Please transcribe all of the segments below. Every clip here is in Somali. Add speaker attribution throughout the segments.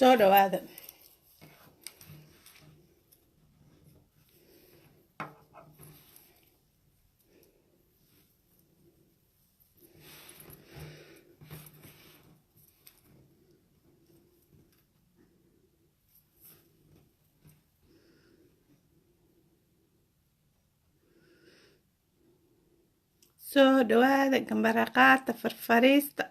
Speaker 1: Soo dhawaada. Soo dhawaada, gambaraqaata, farfariista.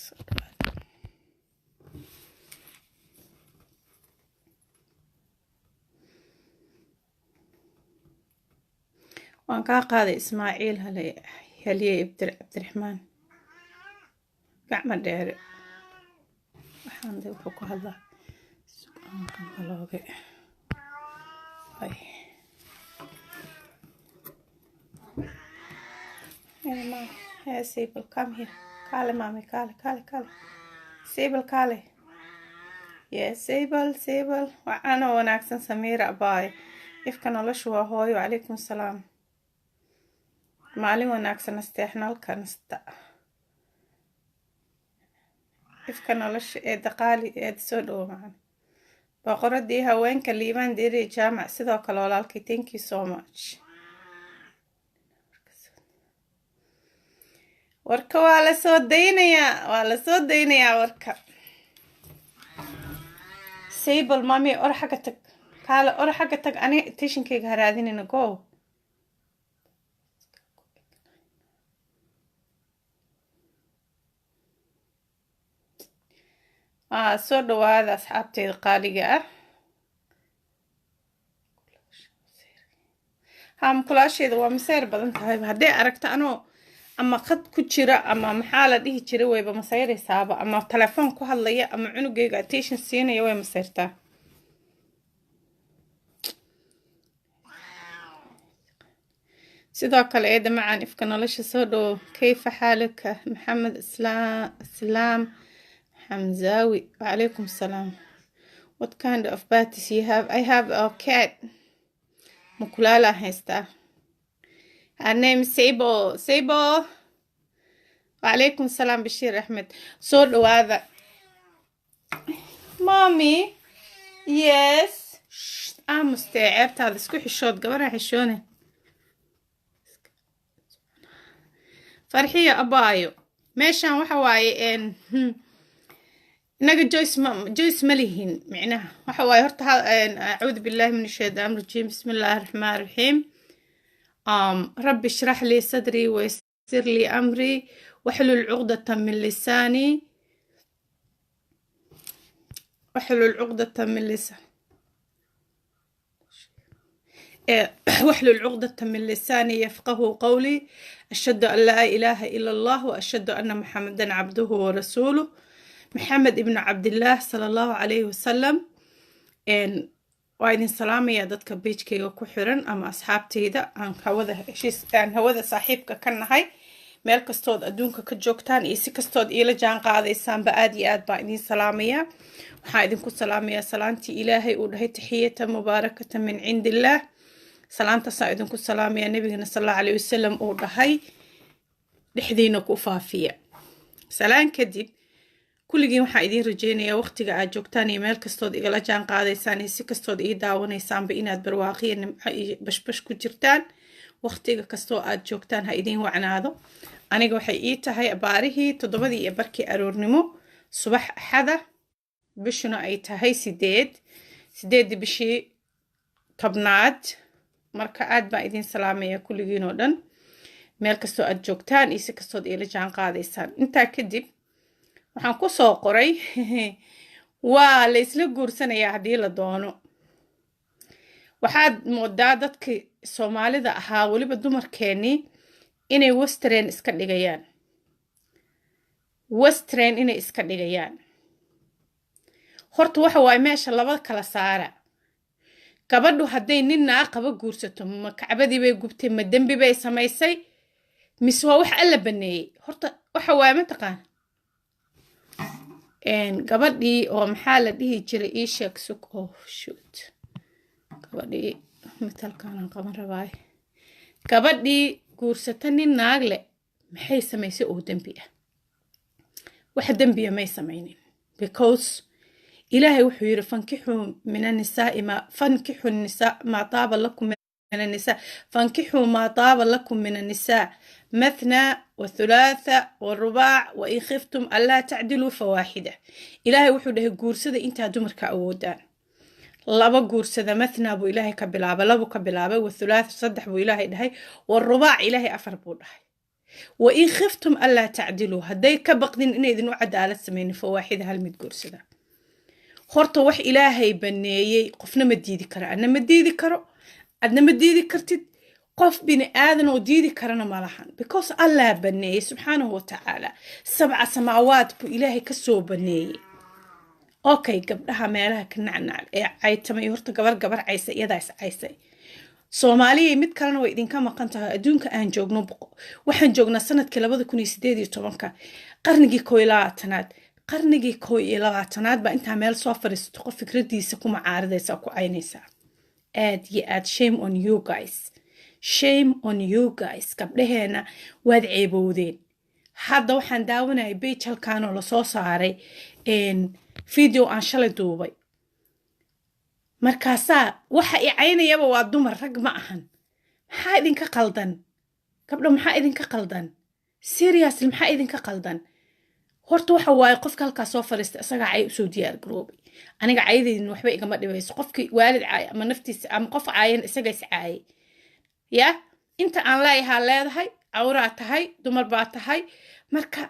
Speaker 1: Soo dhawaada. Waan kaa qaaday, Ismaaciil Haliye Cabdiraxmaan Gacma Dheere. Waxaan de wuxuu ku hadlaa balooge. Ay. Hey, ma. Hey, Sable, come here. Kaale, mommy, kaale, kaale, kaale. Sable, kaale. Yes, Sable, Sable. Waxaana wanaagsan, Samiira abaay. Ifka noloshu waa hooyo. Calaykum salaam. Maalin wanaagsan, asteexnalka nasta. Ifka nolosha ee daqaali eed, soo dhowo macan. Boqoradii haweenka, Liibaan Diri Jaamac, sidoo kale walaalkay, thank you so much. Warka waa la soo daynayaa, waa la soo daynayaa warka. Sable, mami, or xagga tag, kaale, or xagga tag. Ani attentionkayga ha raadinina, go. Soo dhawaada asxaabteyda qaaliga ah. Haa, mukulaasheeda waa masayr badan tahay. Hadday aragto anoo ama khad ku jira ama maxaa la dhihi jira, wayba masayraysaaba, ama telefoon ku hadlaya ama cunugayga attention siinaya, way masayrtaa. Sidoo kale eeda macaan, Ifka Nolosha, soo dhowo. Kayfa xaalika, Maxamed Islaam Xamzaawi? Wacalaykum salaam. What kind of pets you have? I have a cat. Mukulaala haystaa. Her name is Sable. Sable. Wacalaykum salaam, Bashiir Axmed, soo dhawaada. Mommy, yes. Aamustee, ceebtaada isku xishood, gabadha xishoone. Farxiyo abaayo, meeshan waxa waaye inaga joyce ma joyce ma lihin. Micnaha waxa waaye horta, acuudu billahi min ashaytaan rajiim, bismi illaahi raxmaan raxiim. Rabbi ishrax lii sadrii waysir lii amrii waxlul cuqdata min lisaani, waxlul cuqdata min lisaan, واحلل عقدة من لساني يفقه قولي. أشهد أن لا إله إلا الله وأشهد أن محمدا عبده ورسوله، محمد ابن عبد الله صلى الله عليه وسلم. Waa idin salaamaya dadka pagekayga ku xiran ama asxaabtayda aan hawada heshiis aan hawada saaxiibka ka nahay, meel kastood adduunka ka joogtaan iyo si kastood iila jaan qaadaysaanba, aad iyo aad baan idin salaamayaa. Waxaan idinku salaamayaa salaantii Ilaahay uu dhahay taxiyata mubaarakata min cindi illaah. Salaantaasaan idinku salaamayaa, nabigana sal allahu alayhi wasalam uu dhahay dhexdiina ku faafiya. Salaan kadib, kulligiin waxaan idiin rajeynayaa waqtiga aad joogtaan iyo meel kastood igala jaan qaadaysaan iyo si kastood ii daawanaysaanba inaad barwaaqiyo, nimco iyo bashbash ku jirtaan. Waqtiga kastoo aad joogtaan ha idiin wacnaado. Aniga waxay ii tahay abaarihii 7:30 aroornimo, subax Axada, bishuna ay tahay 8, 8-dii bishii 10aad. Marka aad baan idiin salaamaya kulligiin oo dhan, meel kastoo aad joogtaan iyo si kastood iila jaan qaadaysaan. Intaa kadib, waxaan kusoo qoray waa la isla guursanayaa haddii la doono. Waxaad moodaa dadkii Soomaalida ahaa, weliba dumarkeenii, inay western iska dhigayaan, western inay iska dhigayaan. Horta waxa waaye meesha laba kala saara. Gabadhu hadday nin naa qaba guursato, ma kacbadii bay gubtay? Ma dembi bay samaysay mise waa wax Alla baneeyey? Horta waxa waaye, mataqaan, gabadhii oo maxaa la dhihi jiray, ii sheeg, sug. Oh shoot, Gabadhii mitalkaanaan qaban rabaay, gabadhii guursata nin naagle maxay samaysay oo dembi ah? Wax dembiya may samaynin, because Ilaahay wuxuu yidhi: "فانكحوا من النساء ما فانكحوا النساء ما طاب لكم من النساء، فانكحوا ما طاب لكم من النساء مثنى وثلاث والرباع وإن خفتم ألا تعدلوا فواحدة." Ilaahay wuxuu dhahay: guursada intaa dumarka awoodaan. Laba guursada, مثنى buu Ilaahay ka bilaabay, labu ka bilaabay, وثلاث saddex buu Ilaahay dhahay, والرباع Ilaahay afar buu dhahay. وإن خفتم ألا تعدلوا, hadday ka baqdin inaydin u cadaalad samaynin, فواحدة, hal mid guursada. Horta wax Ilaahay baneeyey qofna ma diidi karo. Adna ma diidi karo, adna ma diidi kartid, qof bini aadan oo diidi karana ma lahan, because Allah baneeyey subxaanahu watacaala. سبع سماوات buu Ilaahay kasoo baneeyey. Okay, gabdhaha meelaha ka nacnac ee caytamay, horta gabar gabar caysa iyadaa is caysay. Soomaaliya, mid kalena way idinka maqan tahay. Adduunka aan joogno, waxaan joognaa sanadkii 2018-ka, qarnigii 21aad. Qarnigii 21aad baa intaa meel soo fadhiisato qof fikradiisa ku macaaridaysa oo ku caynaysaa. Aad iyo aad, shame on you guys, shame on you guys. Gabdhaheena waad ceebowdeen. Hadda waxaan daawanayay page halkaanoo lasoo saaray video aan shalay duubay. Markaasaa waxa i caynayaba waa dumar, rag ma ahan. Maxaa idinka qaldan, gabdho? Maxaa idinka qaldan? Seriously, maxaa idinka qaldan? Horta waxa waaye, qofka halkaa soo fadhiista isagaa cay usoo diyaar garoobay. Aniga caydaydin waxba igama dhibayso. Qofkii waalid caaya ama naftiisa ama qof caayan, isaga is caayay. Ya inta aan leeyahaa leedahay, cawraa tahay, dumar baa tahay, marka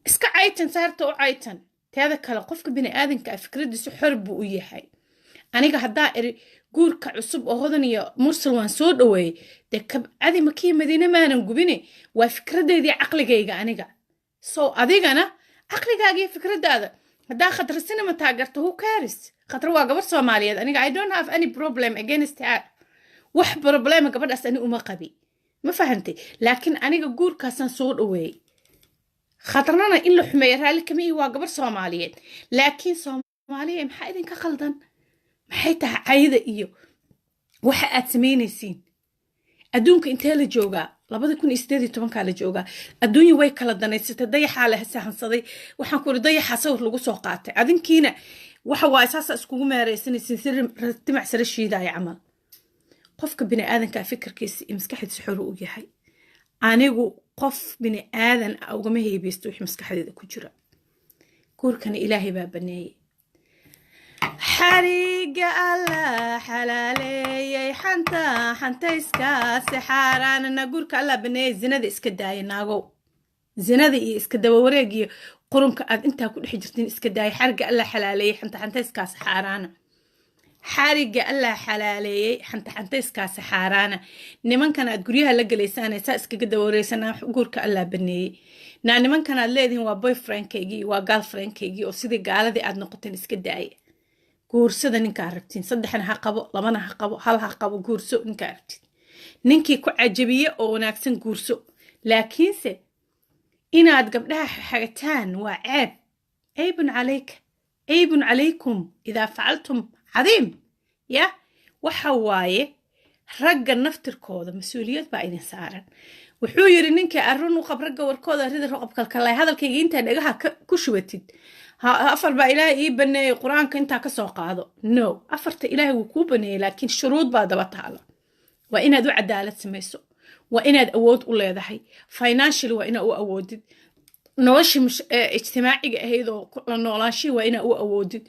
Speaker 1: iska caytan, saarta u caytan. Teeda kale, qofka bini aadanka ah fikradiisu xor buu u yahay. Aniga haddaa iri guurka cusub oo Hodan iyo Mursal waan soo dhaweeyey, dee kabcadi Makii Madiine maanan gubine, waa fikradeydii, caqligayga aniga. So adigana caqligaaga iyo fikradaada haddaa Khadra Cinema taageerto, who cares? Khadra waa gabar Soomaaliyeed. Aniga I don't have any problem against her. Wax problema gabadhaas ani uma qabi, ma fahantay? Laakiin aniga guurkaasaan soo dhaweeyey. Khadrana in la xumeeyo raalli kama ihi, waa gabar Soomaaliyeed. Laakiin Soomaaliya, maxaa idinka qaldan? Maxay tahay cayda iyo waxa aad samaynaysiin? Adduunka intee la joogaa? 2018-kaa la joogaa. Adduunya way kala danaysatay, dayaxaa la sahansaday. Waxaan ku iri, dayaxaa sawir lagu soo qaatay. Adinkiina waxa waaye saasa iskugu meeraysanaysiin, si timac sare shiidaya camal. Qofka bini aadanka fikirkiisa iyo maskaxdiisa xor u yahay. Anigu qof bini aadan ah ugama heybeysto wixii maskaxdeeda ku jira. Guurkana Ilaahay baa baneeyey. Xariga Allah xalaaleeyey, xanta xantayskaasi xaaraanana. Guurka Allah baneeyey, zinada iska daaya naagow. Zinada iyo iska daba wareeg iyo qurunka aad intaa ku dhex jirtiin iska daaya. Xariga Allah xalaaleeyey, xanta xantayskaasi xaaraana. Xariga Allah xalaaleeyey, xanta xantayskaasi xaaraana. Nimankan aad guryaha la gelaysaan, saa iskaga daba wareegsanaa, guurka Allah baneeyey. Naa nimankan aad leedihiin waa boyfriendkaygii, waa girlfriendkaygii, oo sidii gaaladii aad noqoteen, iska daaya. Guursada ninkaa rabtiin, saddexna ha qabo, labana ha qabo, hal ha qabo, guurso ninkaa rabtid. Ninkii ku cajabiye oo wanaagsan guurso. Laakiinse inaad gabdhaha xagataan waa ceeb. عيب عليك، عيب عليكم إذا فعلتم عظيم. Ya waxa waaye, ragga naftirkooda mas-uuliyad baa idin saaran. Wuxuu yidhi ninkii arrun u qab ragga warkooda rida roqob kalkalay. Hadalkayga intaa dhagaha ku shubatid, afar baa Ilaahay ii baneeyey, Qur-aanka intaa kasoo qaado. No, afarta Ilaahay wuu kuu baneeyey, laakiin shuruud baa daba taala. Waa inaad u cadaalad samayso, waa inaad awood u leedahay financially, waa inaad u awoodid noloshii ijtimaaciga ahayd oo la noolaanshihii, waa inaa u awoodid.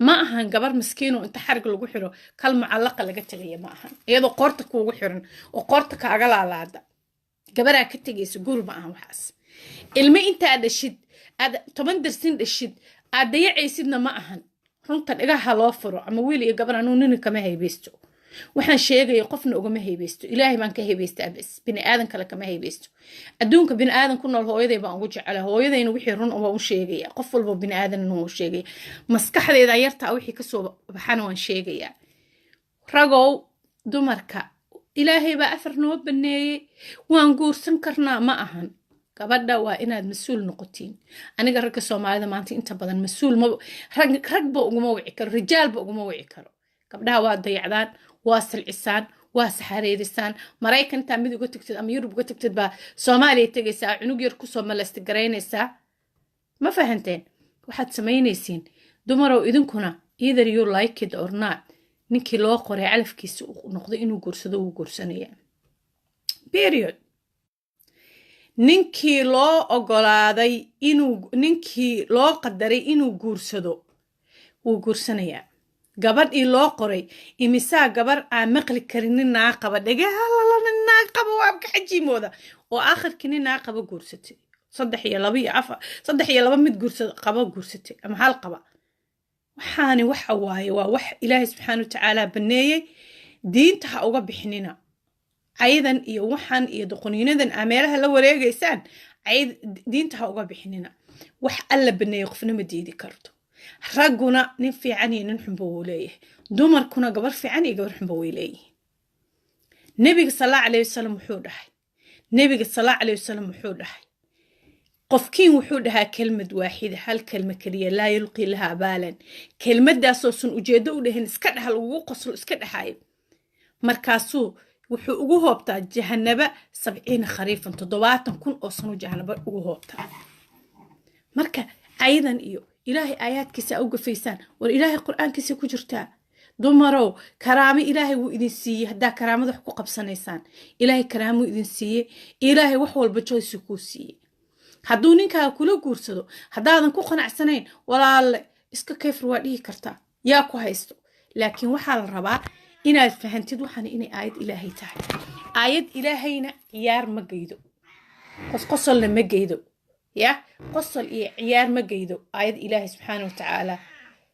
Speaker 1: Ma ahan gabar miskiinoo inta xarig lagu xiro kal mucallaqa laga tegaya. Ma ahan iyadoo qoorta kuugu xiran oo qoorta kaaga laalaada gabaraa ka tegaysa, guur ma ahan waxaas. Ilmo intaa dhashid, aad 10 darsin dhashid, aad dayacaysidna ma ahan. Runta dhagaha loo furo. Ama wiil iyo gabar, anuu nini kama haybaysto. Waxaan sheegaya qofna ugama haybaysto, Ilaahay baan ka haybaystaa bes, bini aadan kale kama haybaysto. Adduunka bini aadan ku nool hooyaday baan ugu jecela. Hooyadayna wixii run waa u sheegaya, qof walba bini aadanna waa u sheegaya. Maskaxdeeda yartaa wixii kasoo baxana waan sheegayaa. Ragow, dumarka Ilaahay baa afar noo baneeyey, waan guursan karnaa ma ahan. Gabadha waa inaad mas-uul noqotiin. Aniga ragga Soomaalida maanta inta badan mas-uul ma rag, ragba uguma wici karo, rijaalba uguma wici karo. Gabdhaha waa dayacdaan, waa silcisaan, waa saxareerisaan. Maraykan intaa mid uga tagtid ama Yurub uga tagtid baa Soomaaliya tegaysaa, cunug yar kusoo molest garaynaysaa. Ma fahanteen waxaad samaynaysiin, dumarow? Idinkuna, either you like it or not, ninkii loo qoray calafkiisa uu noqday inuu guursado wuu guursanaya, period. Ninkii loo ogolaaday inuu, ninkii loo qadaray inuu guursado wuu guursanayaa. Gabadhii loo qoray, imisaa gabar aan maqli karin nin naa qaba dhegahalala, nin naa qaba waa ka xajiimooda, oo aakhirkii nin naa qaba guursatay, saddex iyo laba iyo afar, saddex iyo laba mid guursa qaba guursatay ama hal qaba. Waxaani waxa waaye waa wax Ilaahay subxaana watacaala baneeyey. Diinta ha uga bixinina caydan iyo waxan iyo doqoniinadan aa meelaha la wareegaysaan. Cayd diinta ha uga bixinina. Wax Alla baneeyey qofna ma diidi karto. Ragguna nin fiican iyo nin xunba wuu leeyahay, dumarkuna gabar fiican iyo gabar xunba way leeyihiin. Nebiga sal Allahu calayhi wasalam wuxuu dhahay, nebiga sal Allahu calayhi wasalam wuxuu dhahay, qofkiin wuxuu dhahaa kelmad waaxida, hal kelma keliya, laa yulqii lahaa baalan, kelmaddaasoo sun ujeeddo u dhahin, iska dhaha, lagugu qoslo iska dhahayo, markaasuu wuxuu ugu hoobtaa jahanaba 70 khariifan, 70,000 oo sano jahanaba ugu hoobtaa. Marka cayadan iyo Ilaahay aayaadkiisa u gafaysaan, war Ilaahay qur-aankiisa ku jirtaa. Dumarow, karaamo Ilaahay wuu idin siiyey. Haddaa karaamada wax ku qabsanaysaan, Ilaahay karaamuu idin siiyey. Ilaahay wax walba choice kuu siiyey. Hadduu ninkaaga kula guursado, haddaadan ku qanacsanayn, walaalle iska kayfur waa dhihi kartaa, yaa ku haysto? Laakiin waxaa la rabaa inaad fahantid waxaan inay aayad Ilaahay tahay. Aayad Ilaahayna ciyaar ma geydo, qosqosolna ma geydo. Ya qosol iyo ciyaar ma geydo aayad Ilaahay subxaana watacaala.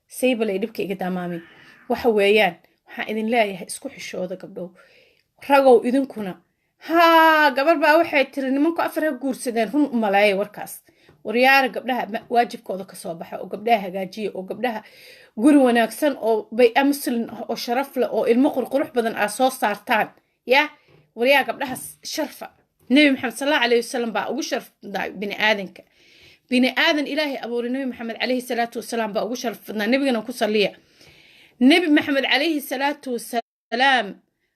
Speaker 1: Saybalay dhibka iga damaamin. Waxa weeyaan, waxaan idin leeyahay, isku xishooda, gabdhow. Ragow, idinkuna haa, gabar baa waxay tiri nimanku afar ha guursadeen. Run u maleeya warkaas. Waryaara, gabdhaha waajibkooda kasoo baxa oo gabdhaha hagaajiya, oo gabdhaha guri wanaagsan oo bay-a Muslin ah oo sharaf leh oo ilmo qurqurux badan aa soo saartaan. Ya waryaa, gabdhaha sharfa. Nebi Maxamed sal Allahu alayhi wasalam baa ugu sharaf badnaa bini aadanka, bini aadan Ilaahay abuuray. Nebi Maxamed calayhi salaatu wasalaam baa ugu sharaf badnaa. Nebigana ku saliya. Nebi Maxamed calayhi salaatu wasalaam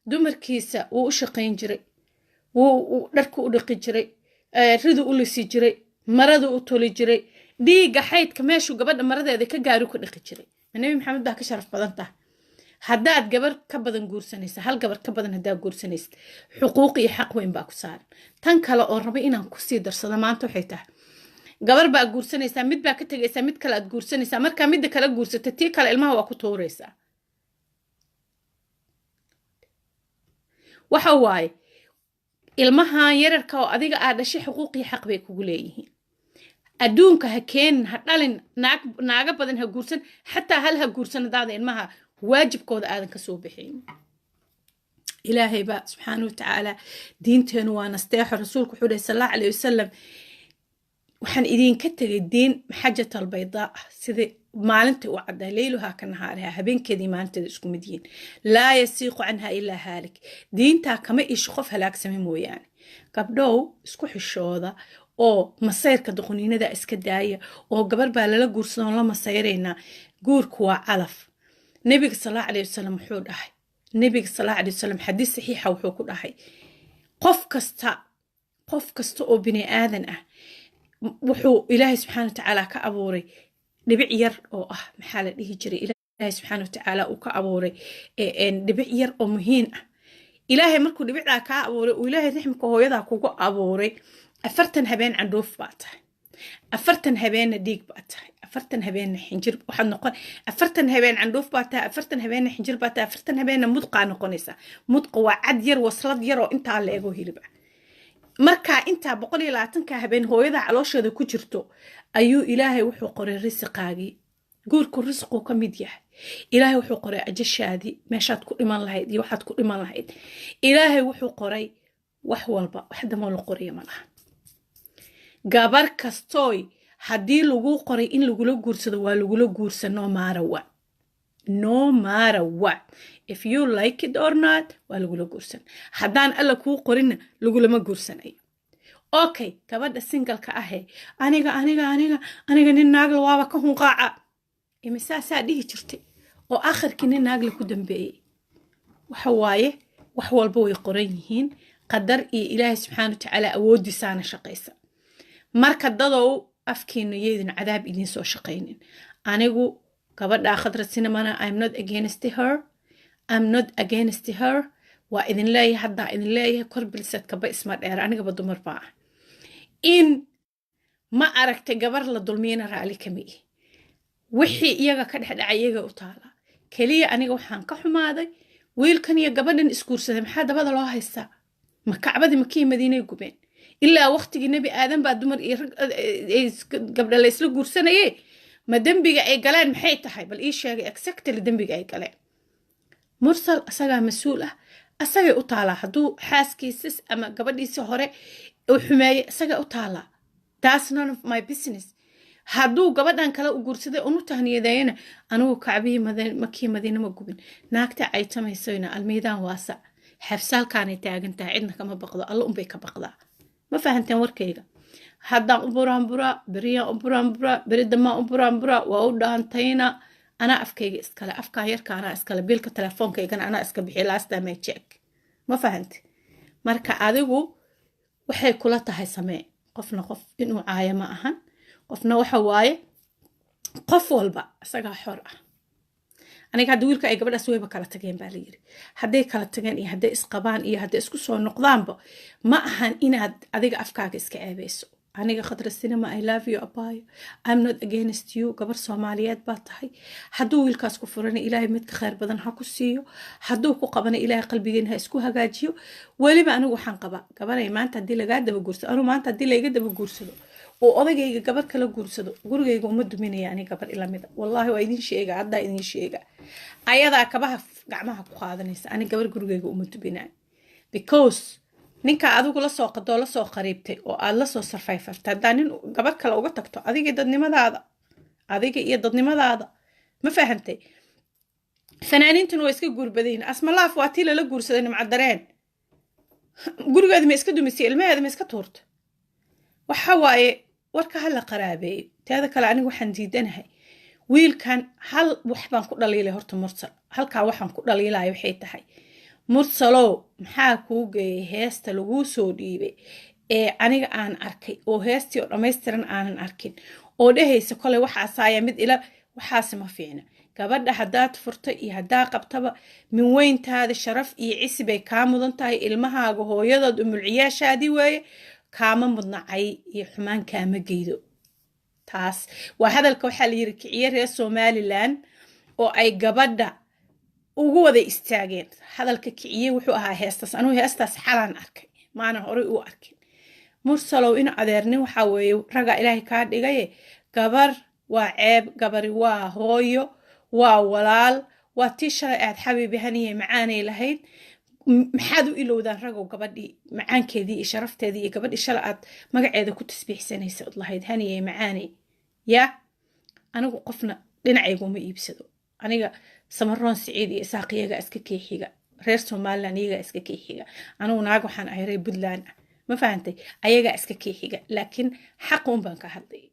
Speaker 1: dumarkiisa wuu u shaqayn jiray, wuu dharku u dhaqi jiray, ridu u lisi jiray, maradu u toli jiray, dhiigga xaydka meeshuu gabadha maradeeda ka gaaru ka dhaqi jiray. Ma Nebi Maxamed baa ka sharaf badan tahay? Haddaad gabar ka badan guursanaysa, hal gabar ka badan haddaad guursanaysid, xuquuq iyo xaq weyn baa ku saaran. Tan kale oo raba inaan kusii darsado maanta waxay tahay, gabar baa guursanaysaa, mid baa ka tegaysaa, mid kale aad guursanaysaa. Markaa midda kale guursata, tii kale ilmaha waa ku tuuraysaa. Waxa waaye, ilmahan yararka oo adiga aad dhashay xuquuq iyo xaq bay kugu leeyihiin. Adduunka ha keenin, ha dhalin naag, naaga badan ha guursan, xataa hal ha guursan haddaada ilmaha waajibkooda aadan kasoo bixin. Ilaahay baa subxaana wa tacaala, diinteenu waa nasteexo. Rasuulku wuxuu dhahay sal Allahu calayhi wasalam, waxaan idinka tegay diin maxajat albaydaa ah, sida maalinta u caddaa, leyluhaa ka nahaariha, habeenkeedii maalinteeda isku mid yihiin, laa yasiiqu canha ilaa haalik. Diintaa kama isho qof halaagsame mooyaane. Gabdhow, isku xishooda oo masayrka doqoniinada iska daaya, oo gabar baa lala guursadoon la masayraynaa. Guurku waa calaf. Nebiga sal Allahu calayhi wasalam wuxuu dhahay, nebiga sal Allahu calayhi wasalam xadiis saxiixa wuxuu ku dhahay, qof kasta oo bini aadan ah wuxuu Ilaahay subxaana watacaala ka abuuray dhibic yar oo ah, maxaa la dhihi jiray, Ilaahay subxaana watacaala uu ka abuuray dhibic yar oo muhiim ah. Ilaahay markuu dhibicdaa kaa abuuray, uu Ilaahay rixmka hooyadaa kugu abuuray, 40 habeen candhuuf baa tahay, 40 habeenna dhiig baa tahay, 40 habeenna xinjir waxaad noqon. 40 habeen candhuuf baa tahay, 40 habeenna xinjir baa tahay, 40 habeenna mudqaa noqonaysaa. Mudqa waa cad yar, waslad yar oo intaa la ego hilib ah. Markaa intaa 120-ka habeen hooyada caloosheeda ku jirto ayuu Ilaahay wuxuu qoray risiqaagii. Guurku risquu ka mid yahay. Ilaahay wuxuu qoray ajashaadii, meeshaad ku dhiman lahayd iyo waxaad ku dhiman lahayd. Ilaahay wuxuu qoray wax walba. Wax damoo la qoraya ma laha. Gabar kastooy, haddii lagu qoray in lagula guursado, waa lagula guursa, no matter what, no matter what, if you like it or not, waa lagula guursan. Haddaan Alla kuu qorinna, lagulama guursanayo. Okay, gabadha single-ka ahee, aniga aniga aniga aniga nin naagla waaba ka hunqaaca, imisaasaa dhihi jirtay Oo akhirkii nin naagle ku dambeeyey. Waxa waaye, wax walba way qoran yihiin, qadar iyo Ilaahay subxaana watacaala awooddiisaana shaqaysa. Marka dadow, afkiinu yeydin cadaab idiin soo shaqaynin. Anigu gabadha Khadra Cinemana, I'm not against her, I'm not against her. Waa idin leeyahay, haddaa idin leeyahay, kor bilsadkaba isma dheer. Anigaba dumar baa ah, in ma aragtay gabar la dulmiyana raali kama ihi. Wixii iyaga ka dhex dhacay iyaga u taalaa. Keliya aniga waxaan ka xumaaday wiilkan iyo gabadhan isguursaday. Maxaa dabada loo haystaa? Ma Kacbadii Makii Madiinay gubeen? Ilaa waqtigii Nebi Aadan baa dumar iyo rag gabdha la isla guursanaye. Ma dembiga ay galeen maxay tahay? Bal ii sheegay exactly dembiga ay galeen. Mursal asagaa mas-uul ah, asagay u taalaa. Hadduu xaaskiisas ama gabadhiisii hore uu xumeeyey, isagay u taalaa. That's none of my business. Hadduu gabadhan kale u guursaday unu tahniyadeeyana, anigu Kacbihii Makii Madiina ma gubin. Naagta caytamaysoyna, almiidaan waasac, xafsaalkaanay taagan tahay, cidna kama baqdo, Alla unbay ka baqdaa. Ma fahanteen warkayga? Haddaan u buraanburaa, beriyaan u buraanburaa, beri damaan u buraanburaa, waa u dhaantayna. Anaa afkayga iskale, afkaan yarka anaa iskale, biilka telefoonkaygana anaa iska bixiya, last time I check. Ma fahante? Marka adigu waxay kula tahay samee. Qofna qof inuu caayo ma ahan. Qofna waxa waaye, qof walba isagaa xor ah. Aniga hadda wiilka ay gabadhaas wayba kala tageen baa layiri. Hadday kala tageen iyo hadday isqabaan iyo hadday isku soo noqdaanba, ma ahan inaad adiga afkaaga iska ceebeyso. Aniga Khadra Cinema, I love you, abayo, I'm not against you. Gabar Soomaaliyeed baa tahay. Hadduu wiilkaas ku furana, Ilaahay midka khayr badan ha ku siiyo. Hadduu ku qabana, Ilaahay qalbigeena ha isku hagaajiyo. Weliba anigu waxaan qabaa, gabaray, maanta haddii lagaa daba guursado, anigu maanta haddii layga daba guursado oo odagayga gabar kala guursado, gurigayga uma duminaya ani gabar ilamida. Wallaahi waa idin sheega, haddaa idin sheega, ayadaa kabaha gacmaha ku qaadanaysa. Ani gabar gurigayga uma duminayo, because ninka adigu lasoo qadoo, lasoo qariibtay oo aad lasoo sarfayfartay, haddaa nin gabar kale uga tagto, adiga dadnimadaada, adiga iyo dadnimadaada. Ma fahantay? Fanaaniintuna waa iska guurbadayin. Asmalaaf waa tii lala guursaday Nimcadareen. Gurigeeda ma iska dumisay? Ilmaheeda ma iska tuurta? Waxa waaye, warka hala qaraabeeyo. Teeda kale, aniga waxaan diidanahay wiilkan. Hal wax baan ku dhaliilay horta Mursal. Halkaa waxaan ku dhaliilaya waxay tahay, Mursalow, maxaa kuu geeyay heesta laguu soo dhiibay ee aniga aan arkay, oo heestii oo dhammaystiran aanan arkin, oo dhehaysa kolay waxaasaaya mid ila? Waxaasi ma fiicna. Gabadha haddaad furta iyo haddaa qabtaba, min weyntaada sharaf iyo cisi bay kaa mudan tahay. Ilmahaaga hooyadood, umulciyaashaadii weeye, kaama mudnacay iyo xumaan kaama geydo. Taas waa hadalka waxaa la yiri kiciye reer Somaliland oo ay gabadha ugu wada istaageen. Hadalka kiciye wuxuu ahaa heestaas. Anugu heestaas xalaan arkay, maanan horey u arkin. Mursalow, in adeernin, waxaa weeye ragaa Ilaahay kaa dhigaye, gabar waa ceeb. Gabari waa hooyo, waa walaal, waa tii shalay aad xabiibi haniye macaanay lahayd. Maxaad u ilowdaan, ragow, gabadhii macaankeedii iyo sharafteedii iyo gabadhii shalay aad magaceeda ku tasbiixsanaysa od lahayd haniye macaanay? Yaa, anigu qofna dhinacayguma iibsado. Aniga Samaroon Siciid iyo Isaaq iyagaa iska keexiga, reer Somaliland iyagaa iska keexiga. Anigu naag waxaan ahay reer Puntland ah. Ma fahantay? Ayagaa iska keexiga, laakiin xaq un baan ka hadlay.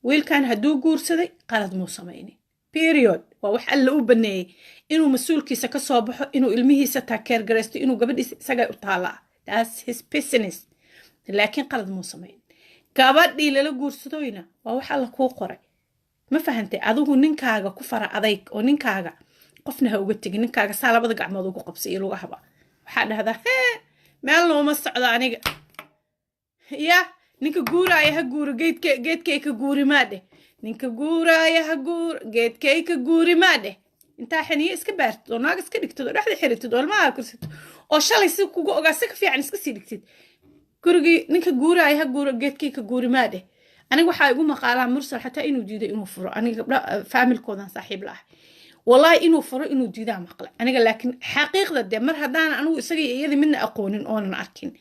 Speaker 1: Wiilkan hadduu guursaday, qalad muu samaynin, period. Waa wax Alla u baneeyey inuu mas-uulkiisa ka soo baxo, inuu ilmihiisa taakeer garaysto, inuu gabadhiisa, isaga u taallaa. That's his business, laakiin qalad muu samayn. Gabadhii lala guursadoyna waa wax Alla kuu qoray. Ma fahantay? Adigu ninkaaga ku fara adayg oo ninkaaga qofna ha uga tegin. Ninkaaga saa labada gacmood ugu qabsa iyo lugahaba. Waxaa dhahdaa, "Hee, meel nooma socdo aniga." Ya, ninka guuraaya ha guuro, geedke geedkay ka guuri maa dheh. Ninka guuraaya ha guuro, geedkay ka guuri maa dheh. Intaa xiniyo iska baartid oo naag iska dhigtid oo dhexda xiritid oo ilmaha korsatid oo shalay si kugu ogaa si ka fiican iska sii dhigtid gurigii, ninka guuraaya ha guuro, geedkay ka guuri maa dheh. Aniga waxaa igu maqaalaa Mursal xataa inuu diiday inuu furo. Aniga gabdha faamilkoodan saaxiib la ahay, wallahi inuu furo inuu diidaa maqlay aniga. Laakiin xaqiiqda dee mar haddaan anigu isaga iyo iyadii midna aqoonin oonan arkin,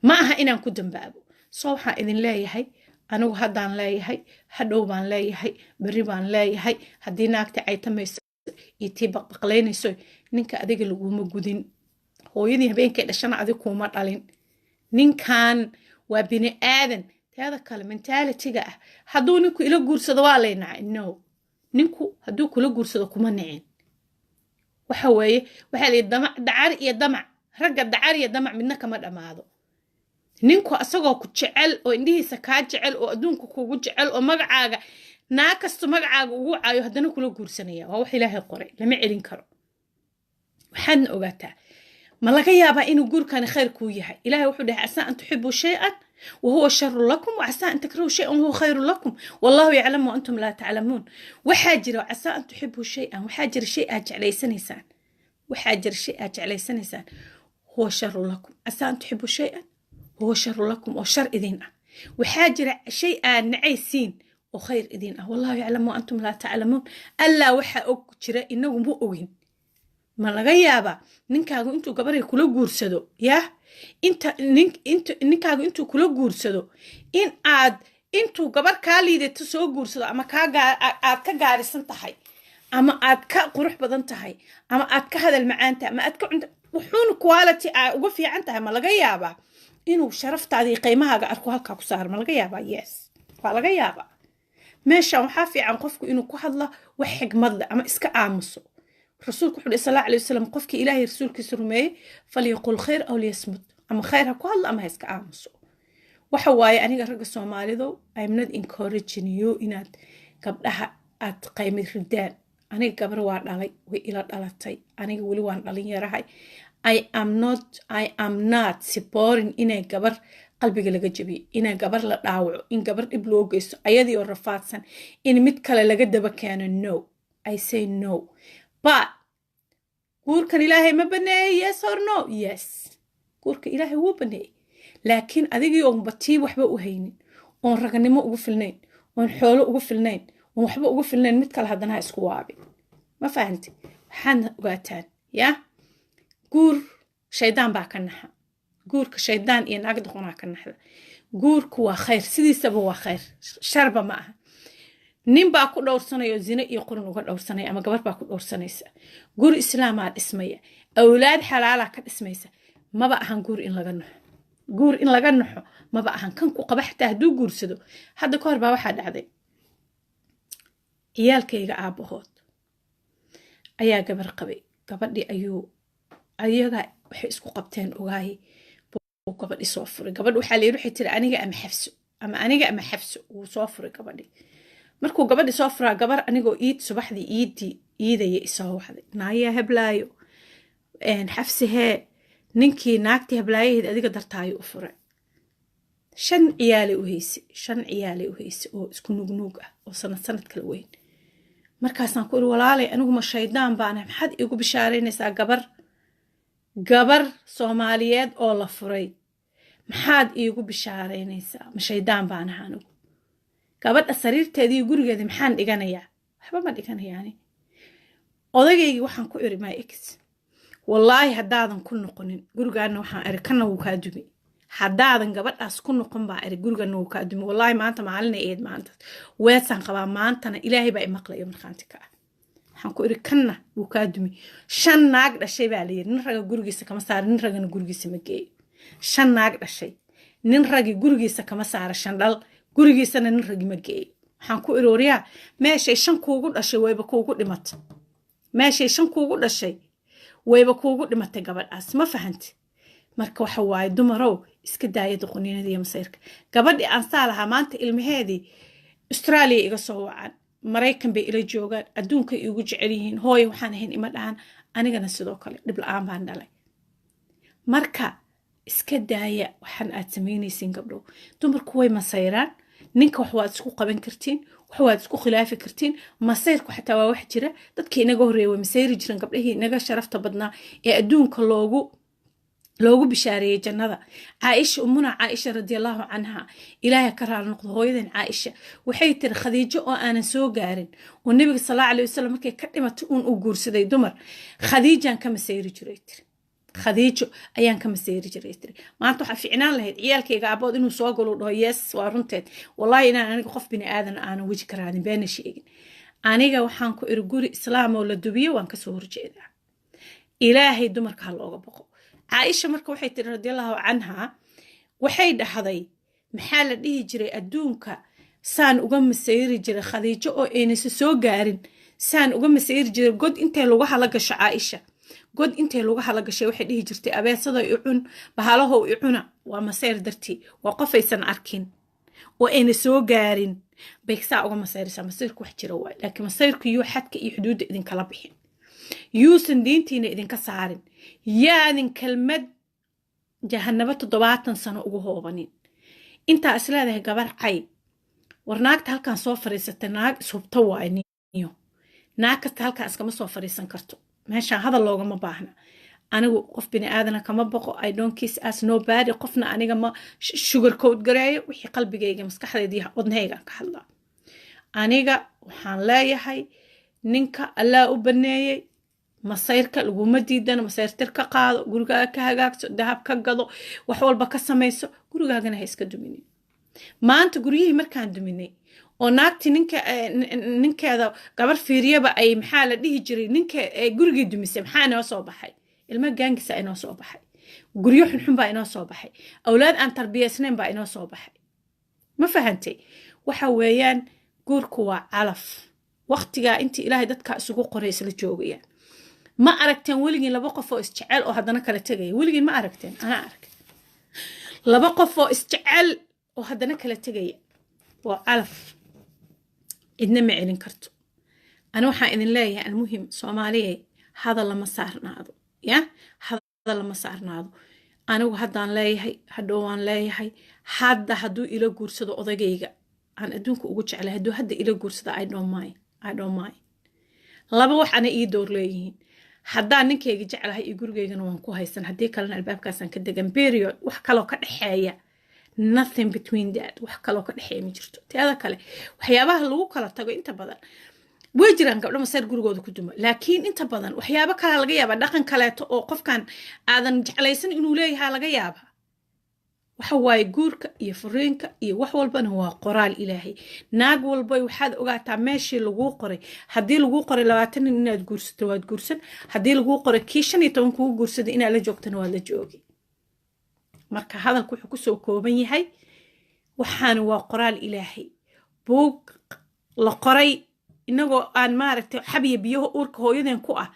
Speaker 1: ma aha inaan ku dambaabo. So waxaan idin leeyahay, anigu haddaan leeyahay, hadhow baan leeyahay, berri baan leeyahay, haddii naagta caytamayso iyo tii baqbaqlaynayso, ninka adiga laguma gudin, hooyadii habeenkay dhashana adig kuuma dhalin. Ninkan waa bini aadan. Teeda kale, mentality ga ah hadduu ninku ila guursado waa lay nacay, no. Ninku hadduu kula guursado kuma nicin. Waxa weeye, waxaa la yidhi damac, dacar iyo damac, ragga dacar iyo damac midna kama dhammaado. Ninku asagoo ku jecel oo indhihiisa kaa jecel oo adduunka kugu jecel oo magacaaga naa kasto magacaaga ugu caayo, haddana kula guursanaya. Waa wax Ilaahay qoray, lama celin karo. Waxaadna ogaataa, ma laga yaabaa inuu guurkani khayr kuu yahay? Ilahay wuxuu dhahay: "عسى أن تحبوا شيئا وهو شر لكم وعسى أن تكرهوا شيئا وهو خير لكم والله يعلم وأنتم لا تعلمون." Waxaa jira عسى أن تحبوا شيئا, waxaa jira shay aad jeclaysanaysaan, waxaa jira shay aad jeclaysanaysaan, هو شر لكم, عسى أن تحبوا شيئا وهو شر لكم, oo shar idin ah. Waxaa jira shay aad nacaysiin oo khayr idin ah. والله يعلم وأنتم لا تعلمون. Allaa waxaa og jira, inagu ma ogin. Ma laga yaabaa ninkaagu intuu gabaray kula guursado, yah, inta int ninkaagu intuu kula guursado in aad intuu gabar kaa liidato soo guursado, ama kaa aad ka gaarisan tahay, ama aad ka qurux badan tahay, ama aad ka hadal macaan tahay, ama aad ka cunta wuxuuna quality aa uga fiican tahay? Ma laga yaabaa inuu sharaftaada iyo qiimahaaga arko, halkaa ku saaro? Ma laga yaabaa? Yes, waa laga yaabaa. Meeshan waxaa fiican qofku inuu ku hadlo wax xigmad leh ama iska aamuso. Rasuulku wuxuu صلى الله عليه وسلم: qofkii Ilaahay rasuulkiisa rumeeyey, فليقل خير أو ليصمت, ama khayr ha ku hadlo ama ha iska aamuso. Waxa waaye, aniga ragga Soomaalidu, I'm not encouraging you inaad gabdhaha aad qaymi ridaan. Aniga gabar waa dhalay, way ila dhalatay. Aniga weli waan dhalin yarahay. I am not supporting inay gabar qalbiga laga jabiyo, inay gabar la dhaawaco, in gabar dhib loo geysto, ayadii oo rafaadsan in mid kale laga daba keeno. No, I say no. But guurkan Ilaahay ma baneeyey? Yes or no? Yes, guurka Ilaahay wuu baneeyey, laakiin adigii oonba tii waxba u haynin, oon raganimo ugu filnayn, oon xoolo ugu filnayn, oon waxba ugu filnayn, mid kale haddana ha isku waabin. Ma fahanti? Waxaadna ogaataan, yaa, guur shaydaan baa ka naxa. Guurka shaydaan iyo naag doqonaa ka naxda. Guurku waa khayr, sidiisaba waa khayr, sharba ma aha. Nin baa ku dhowrsanaya oo zine iyo qurun uga dhowrsanaya, ama gabar baa ku dhowrsanaysa. Guri islaamaa dhismaya, awlaad xalaalaa ka dhismaysa. Maba ahan guur in laga naxo, guur in laga naxo maba ahan. Kan ku qaba xataa hadduu guursado. Hadda ka hor baa waxaa dhacday, ciyaalkayga aabbahood ayaa gabar qabay. Gabadhii ayuu ayaga waxay isku qabteen ogaay, buu gabadhii soo furay. Gabadh waxaa layidhi, waxay tiri: "Aniga ama Xafso, ama aniga ama Xafso." Wuu soo furay gabadhii. Markuu gabadhii soo furaa, gabar anigoo iid subaxdii iiddii iidaya isoo wacday: "Naayaa heblaayo, Xafsi hee, ninkii naagtii heblaayaheed adiga dartaayo u furay." Shan ciyaalay u haysay, shan ciyaalay u haysay oo isku nuugnuug ah oo sanad sanad kala weyn. Markaasaan ku iri: "Walaalay, aniguma shaydaan baanahay? Maxaad iigu bishaaraynaysaa? Gabar Soomaaliyeed oo la furay maxaad iigu bishaaraynaysaa? Ma shaydaan baanaha anigu? Gabadha sariirteedii iyo gurigeedii maxaan dhiganayaa? Waxba ma dhiganayaani." Odagaygii waxaan ku iri, my ex: "Wallaahi haddaadan ku noqonin gurigaana, waxaan iri, kana wuu kaa dumi. Haddaadan gabadhaas ku noqon, baa iri, gurigana wuu kaa dumi. Wallaahi maanta maalina eed, maanta weesaan qabaa, maantana Ilaahay baa imaqlayo, markhaanti ka ah." Waxaan ku iri: "Kanna wuu kaa dumi. Shan naag dhashay baa layidhi nin raga gurigiisa kama saara, nin ragana gurigiisa ma geeyo. Shan naag dhashay nin ragi gurigiisa kama saara, shan dhal gurigiisana nin ragi ma geeyo." Waxaan ku iri: "Waryaa, meeshay shan kuugu dhashay wayba kuugu dhimatay. Meeshay shan kuugu dhashay wayba kuugu dhimatay gabadhaas." Ma fahanti? Marka waxa waaye, dumarow, iska daaya doqoniinada iyo masayrka. Gabadhii aan saa lahaa, maanta ilmaheedii Australia iga soo wacan, Maraykan bay ila joogaan, adduunkay iigu jecel yihiin. Hooyo waxaan ahayn ima dhahan. Anigana sidoo kale dhib la-aan baan dhalay. Marka iska daaya waxaan aad samaynaysiin, gabdhow. Dumarku way masayraan. Ninka wax waad isku qaban kartiin, wax waad isku khilaafi kartiin. Masayrku xataa waa wax jira. Dadkii inaga horreeya way masayri jireen. Gabdhihii inaga sharafta badnaa ee adduunka loogu bishaareeyey jannada, Caaisha, umuna Caaisha رضي الله عنها, Ilaahay ka raali noqdo hooyadan Caaisha, waxay tiri: "Khadiijo oo aanan soo gaarin, oo Nebiga صلى الله عليه وسلم markay ka dhimatay uun uu guursaday dumar, Khadiijaan ka masayri jiray," tiri. "Khadiijo ayaan ka masayri jiray," tiri. Maanta waxaa fiicnaan lahayd ciyaalkayga aabood inuu soo galo, dhaho: "Yes, waa runteed. Wallahi inaan aniga qof bini aadan aanan weji ka raadin, beena sheegin. Aniga waxaan ku iri, guri islaam oo la dubiyo waan kasoo horjeedaa. Ilaahay dumarka ha looga boqo." Caaisha marka waxay tiri رضي الله عنها, waxay dhahday, maxaa la dhihi jiray, adduunka Saan uga masayri jiray Khadiijo oo aynasa soo gaarin, saan uga masayri jiray. God intay lugaha la gasho Caaisha, god intay lugaha la gashay, waxay dhihi jirtay, "Abeesado i cun, bahalahow i cuna." Waa masayr dartii, waa qofaysan arkin oo ayna soo gaarin bay saa uga masayraysaa. Masayrku wax jira waay, laakiin masayrku yuu xadka iyo xuduudda idinkala bixin, yuusan diintiina idinka saarin, yaadin kelmad jahanabo 70 sano ugu hoobanin. Intaa is leedahay gabar cay, war naagta halkaan soo fadhiisatay naag ishubta waay niyo. Naag kasta halkaan iskama soo fadhiisan karto. Meeshaan hadal loogama baahna. Anigu qof bini aadana kama boqo. I don't kiss ass nobody. Qofna aniga ma sugar coat gareeyo. Wixii qalbigayga, maskaxdayda iyo wadnahaygaan ka hadlaa. Aniga waxaan leeyahay, ninka Allaa u baneeyey masayrka, laguma diidano. Masayrtir ka qaado, gurigaaga ka hagaagso, dahab ka gado, wax walba ka samayso, gurigaagana ha iska duminin. Maanta guryihii markaan duminay oo naagtii ninka ninkeeda gabar fiiriyaba ay, maxaa la dhihi jiray, ninka gurigii dumisay, maxaa inoo soo baxay? Ilmo gaangisa inoo soo baxay, guryo xunxun baa inoo soo baxay, awlaad aan tarbiyaysnayn baa inoo soo baxay. Ma fahantay? Waxa weeyaan, guurku waa calaf. Waqtigaa intii Ilaahay dadka isugu qoray isla joogayaan. Ma aragteen weligiin laba qof oo isjecel oo haddana kala tegaya? Weligiin ma aragteen? Anaa arag laba qof oo isjecel oo haddana kala tegaya. Waa calaf, cidna ma celin karto. Ani waxaan idin leeyahay, almuhim, Soomaaliyay, hadal lama saarnaado, ya hadal lama saarnaado. Anigu haddaan leeyahay, hadhow waan leeyahay. Hadda hadduu ila guursado odagayga aan adduunka ugu jeclay, hadduu hadda ila guursado, I don't mind, I don't mind. Laba wax ana ii door leeyihiin: haddaan ninkayga jeclahay iyo gurigaygana waan ku haysan, haddii kalena albaabkaasaan ka degan, period. Wax kaloo ka dhexeeya, nothing between that, wax kaloo ka dhexeeya ma jirto. Teeda kale, waxyaabaha lagu kala tago inta badan way jiraan gabdho maseer gurigooda ku dumo, laakiin inta badan waxyaabo kalea laga yaabaa, dhaqan kaleeto oo qofkan aadan jeclaysan inuu leeyahaa laga yaabaa. Waxa waaye, guurka iyo furiinka iyo wax walbana waa qoraal Ilaahay. Naag walba waxaad ogaataa meeshii laguu qoray. Haddii laguu qoray 20 nin inaad guursato, waad guursan. Haddii laguu qoray kii 15 kugu guursaday inaad la joogtana, waad la joogi. Marka hadalku wuxuu kusoo kooban yahay, waxaana waa qoraal Ilaahay, buug la qoray inagoo aan maaragtay xabiya biyaho uurka hooyadeen ku ah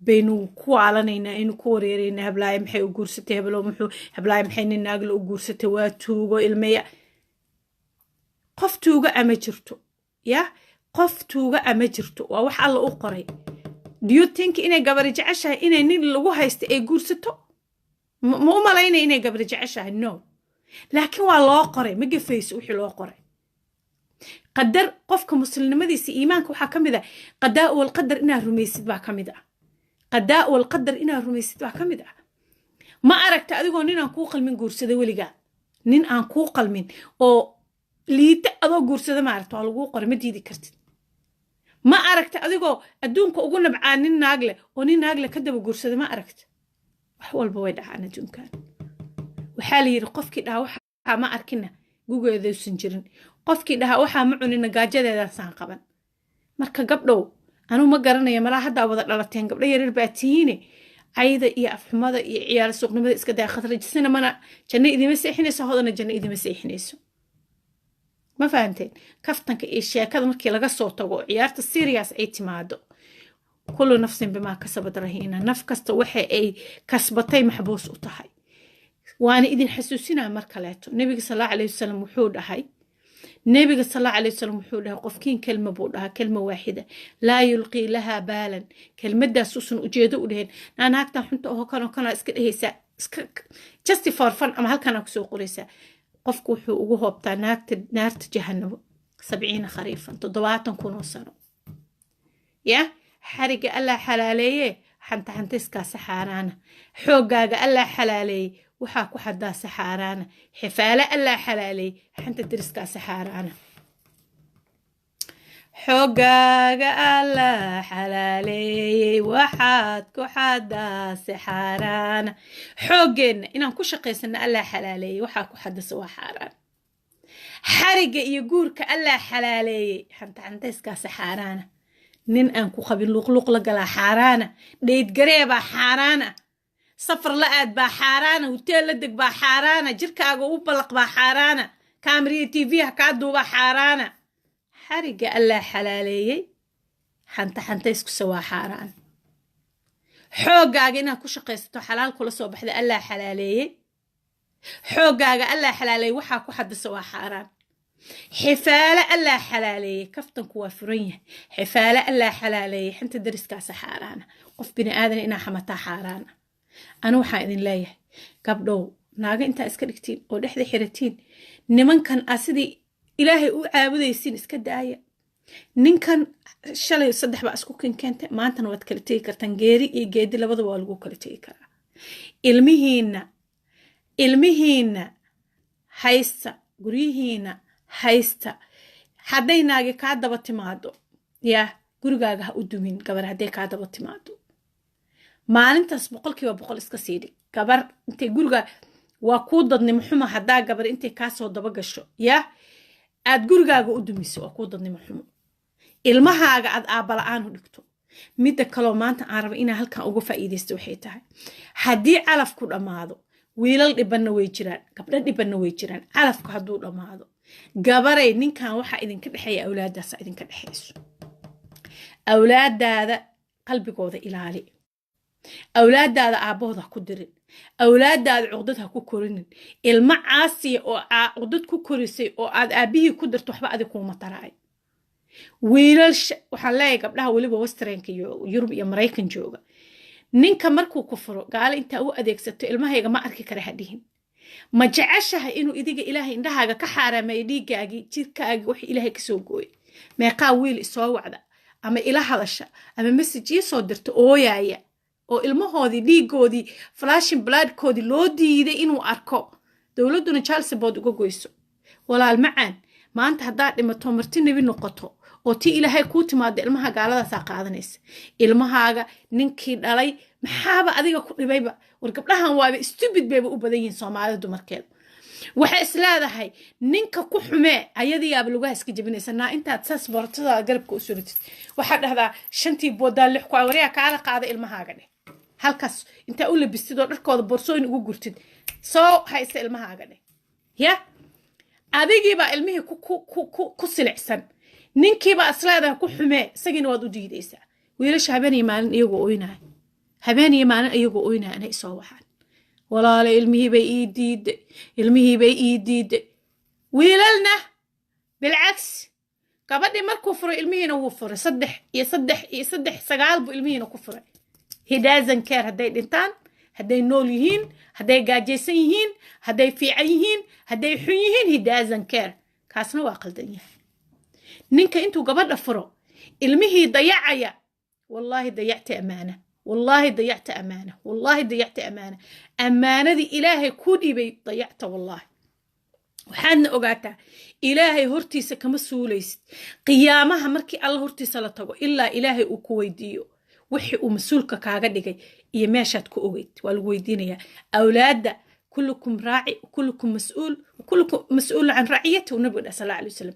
Speaker 1: baynu ku waalanaynaa, aynu ku wareeraynaa. Hablaaye maxay u guursatay hebelo? Muxuu hablaaye maxay nin naagle u guursatay? Waa tuugo ilmeya. Qof tuuga ama jirto, ya qof tuuga ama jirto, waa wax Alla u qoray. Do you think inay gabari jeceshahay inay nin lagu haysta ay guursato? Ma u malaynaya inay gabari jeceshahay? No, laakiin waa loo qoray, ma gafayso wixii loo qoray. Qadar qofka muslimnimadiisa, iimaanka waxaa ka mid ah qadaa walqadar inaad rumaysid baa ka mid ah. Qadaa walqadar inaad rumaysid baa ka mid ah. Ma aragta adigoo nin aan kuu qalmin guursada weligaa? Nin aan kuu qalmin oo liita adoo guursada ma aragta? Waa laguu qoray, ma diidi kartid. Ma aragta adigoo adduunka ugu nabcaa nin naagle oo nin naagle ka daba guursada? Ma aragta? Wax walba way dhacaan adduunkan. Waxaa la yidhi, qofkii dhaha waxaa ma arkina gugeedausan jirin, qofkii dhahaa waxaa ma cunina gaajadeedaasaan qaban. Marka gabdhow, anuu ma garanaya, malaa haddaa wada dhalateen, gabdho yaryar baa tihiine, cayda iyo afxumada iyo ciyaar suuqnimada iska daa. Khadrajisana mana janno idima seexinayso, Hodana janno idima seexinayso. Ma fahanteen? Kaftanka iyo sheekada markii laga soo tago oo ciyaarta serious ay timaado, kullu nafsin bimaa kasabad rahiina. Naf kasta waxa ay kasbatay maxbuus u tahay. Waana idin xasuusinaa mar kaleeto, Nebiga sal Allahu alayhi wasalam wuxuu dhahay, Nebiga sal Allahu alayhi wasalam wuxuu dhahay, qofkiin kelma buu dhahaa, kelma waaxida, laa yulqii lahaa baalan, kelmadaas uusan ujeedo u dheheen, naa naagtan xunta oho kanoo kanaa iska dhehaysaa, iska just for fun, ama halkanaa kusoo qoraysaa, qofku wuxuu ugu hoobtaa naagta naarta jahanabo 70 khariifan, 70,000 oo sano. Ya xariga Allaa xalaaleeye, xanta xantayskaasa xaaraana. Xooggaaga Allaa xalaaleeye, waxaa ku xadaasa xaaraana. Xifaale Allaa xalaaleeye, xanta deriskaasa xaaraana. Xooggaaga Allaa xalaaleeyey, waxaad ku xadaase xaaraana. Xooggeenna inaan ku shaqaysano Allaa xalaaleeyey, waxaa ku xadasa waa xaaraan. Xariga iyo guurka Allaa xalaaleeyey, xanta xantayskaasa xaaraana. Nin aan ku qabin luqluq la galaa xaaraana. Dheydgareebaa xaaraana. Safar la aad baa xaaraana. Huteel la deg baa xaaraana. Jirkaaga u ballaq baa xaaraana. Kaamariya TV ha kaa duuba, xaaraana. Xarigga Allaa xalaaleeyey, xanta xantayskuse waa xaaraan. Xooggaaga inaad ku shaqaysato, xalaal kula soo baxda, Allaa xalaaleeyey. Xooggaaga Allaa xalaaleeyey, waxaa ku xadisa waa xaaraan. Xifaale Allaa xalaaleeyey, kaftanku waa furan yahay. Xifaale Allaa xalaaleeyey, xanta dariskaasa xaaraana. Qof bini aadan inaa xamataa xaaraana. Anu waxaan idin leeyahay, gabdhow, naaga intaa iska dhigtiin oo dhexda xiratiin, nimankan aa sidii Ilaahay u caabudaysiin iska daaya. Ninkan shalay saddex baa isku kinkeentay, maantana waad kala tegi kartaan. Geeri iyo geedi labadaba waa lagu kala tegi karaa. Ilmihiinna, ilmihiinna haysta, guryihiinna haysta. Hadday naagi kaa daba timaado, yaa gurigaaga ha u dumin. Gabar hadday kaa daba timaado, maalintaas 100% iska sii dhig. Gabar intay guriga waa kuu dadnimo xumo. Haddaa gabar intay kaasoo daba gasho, yaa aad gurigaaga u dumiso, waa kuu dadnimo xumo. Ilmahaaga aad aabala-aan u dhigto. Midda kaloo maanta aan raba inaa halkan uga faa'iidaysto waxay tahay, haddii calafku dhammaado, wiilal dhibanna way jiraan, gabdho dhibanna way jiraan. Calafku hadduu dhammaado, gabaray, ninkan waxaa idinka dhexeeya awlaaddaasa idinka dhexayso. Awlaadaada qalbigooda ilaali. Awlaadaada aabbahooda ha ku dirin. Awlaadaada cuqdad ha ku korinin. Ilmo caasiya oo cuqdad ku korisay oo aad aabbihii ku dirto, waxba adig kuuma taraay. Wiilal, waxaan leeyahay gabdhaha weliba Westernka iyo Yurub iyo Maraykan jooga, ninka markuu ku furo, gaalo intaa u adeegsato "Ilmahayga ma arki kara" ha dhihin. Ma jeceshahay inuu idiga Ilaahay indhahaaga ka xaaraameeyo, dhiiggaagii, jirkaagii, wax Ilaahay kasoo gooyay? Meeqaa wiil isoo wacda ama ila hadasha ama message ii soo dirta ooyaaya oo ilmahoodii, dhiigoodii, flesh and bloodkoodii loo diiday inuu arko, dowladduna child support uga goyso? Walaal macaan, maanta haddaad dhimato, marti nebi noqoto oo tii Ilaahay kuu timaado, ilmaha gaaladaasaa qaadanaysa. Ilmahaaga ninkii dhalay maxaaba adiga ku dhibayba? War gabdhahan waaba stupid bayba u badan yihiin. Soomaalida dumarkeeda waxay is leedahay ninka ku xumee, ayadiyaaba lugaha iska jebinaysa. Naa intaad saas boortadaada garabka u suratid, waxaad dhahdaa shantii boodaa lix ku waryaa, kaala qaada ilmahaaga dheh. Halkaas intaa u labistid oo dharkooda boorsooyin ugu gurtid, soo haysta ilmahaaga dheh. Ya adigiibaa ilmihii ku silicsan, ninkiibaa isleedahay ku xumee, isagiina waad u diidaysaa. Wiilasha habeen iyo maalin iyagoo oynaya, habeen iyo maalin iyagoo oynaya inay isoo waxaan: "Walaale, ilmihii bay ii diiday, ilmihii bay ii diiday." Wiilalna bilcagsi, gabadhii markuu furay, ilmihiina wuu furay. Saddex iyo saddex iyo saddex, sagaal buu ilmihiina ku furay. He doesn't care hadday dhintaan, hadday nool yihiin, hadday gaajaysan yihiin, hadday fiican yihiin, hadday xun yihiin. He doesn't care. Kaasna waa qaldan yahay. Ninka intuu gabadha furo ilmihii dayacaya, wallaahi dayacta amaana, wallaahi dayacta amaana, wallaahi dayacta amaana. Ammaanadii Ilaahay kuu dhiibay dayacta, wallaahi. Waxaadna ogaataa, Ilaahay hortiisa kama suulaysid qiyaamaha markii Alla hortiisa la tago, ilaa Ilaahay uu ku weydiiyo wixii uu mas-uulka kaaga dhigay iyo meeshaad ku ogeyd. Waa lagu weydiinayaa awlaadda. Kullukum raaci, kullukum mas-uul, kullukum mas-uul can raciyati, uu nabiga dhah sal alay wasalam.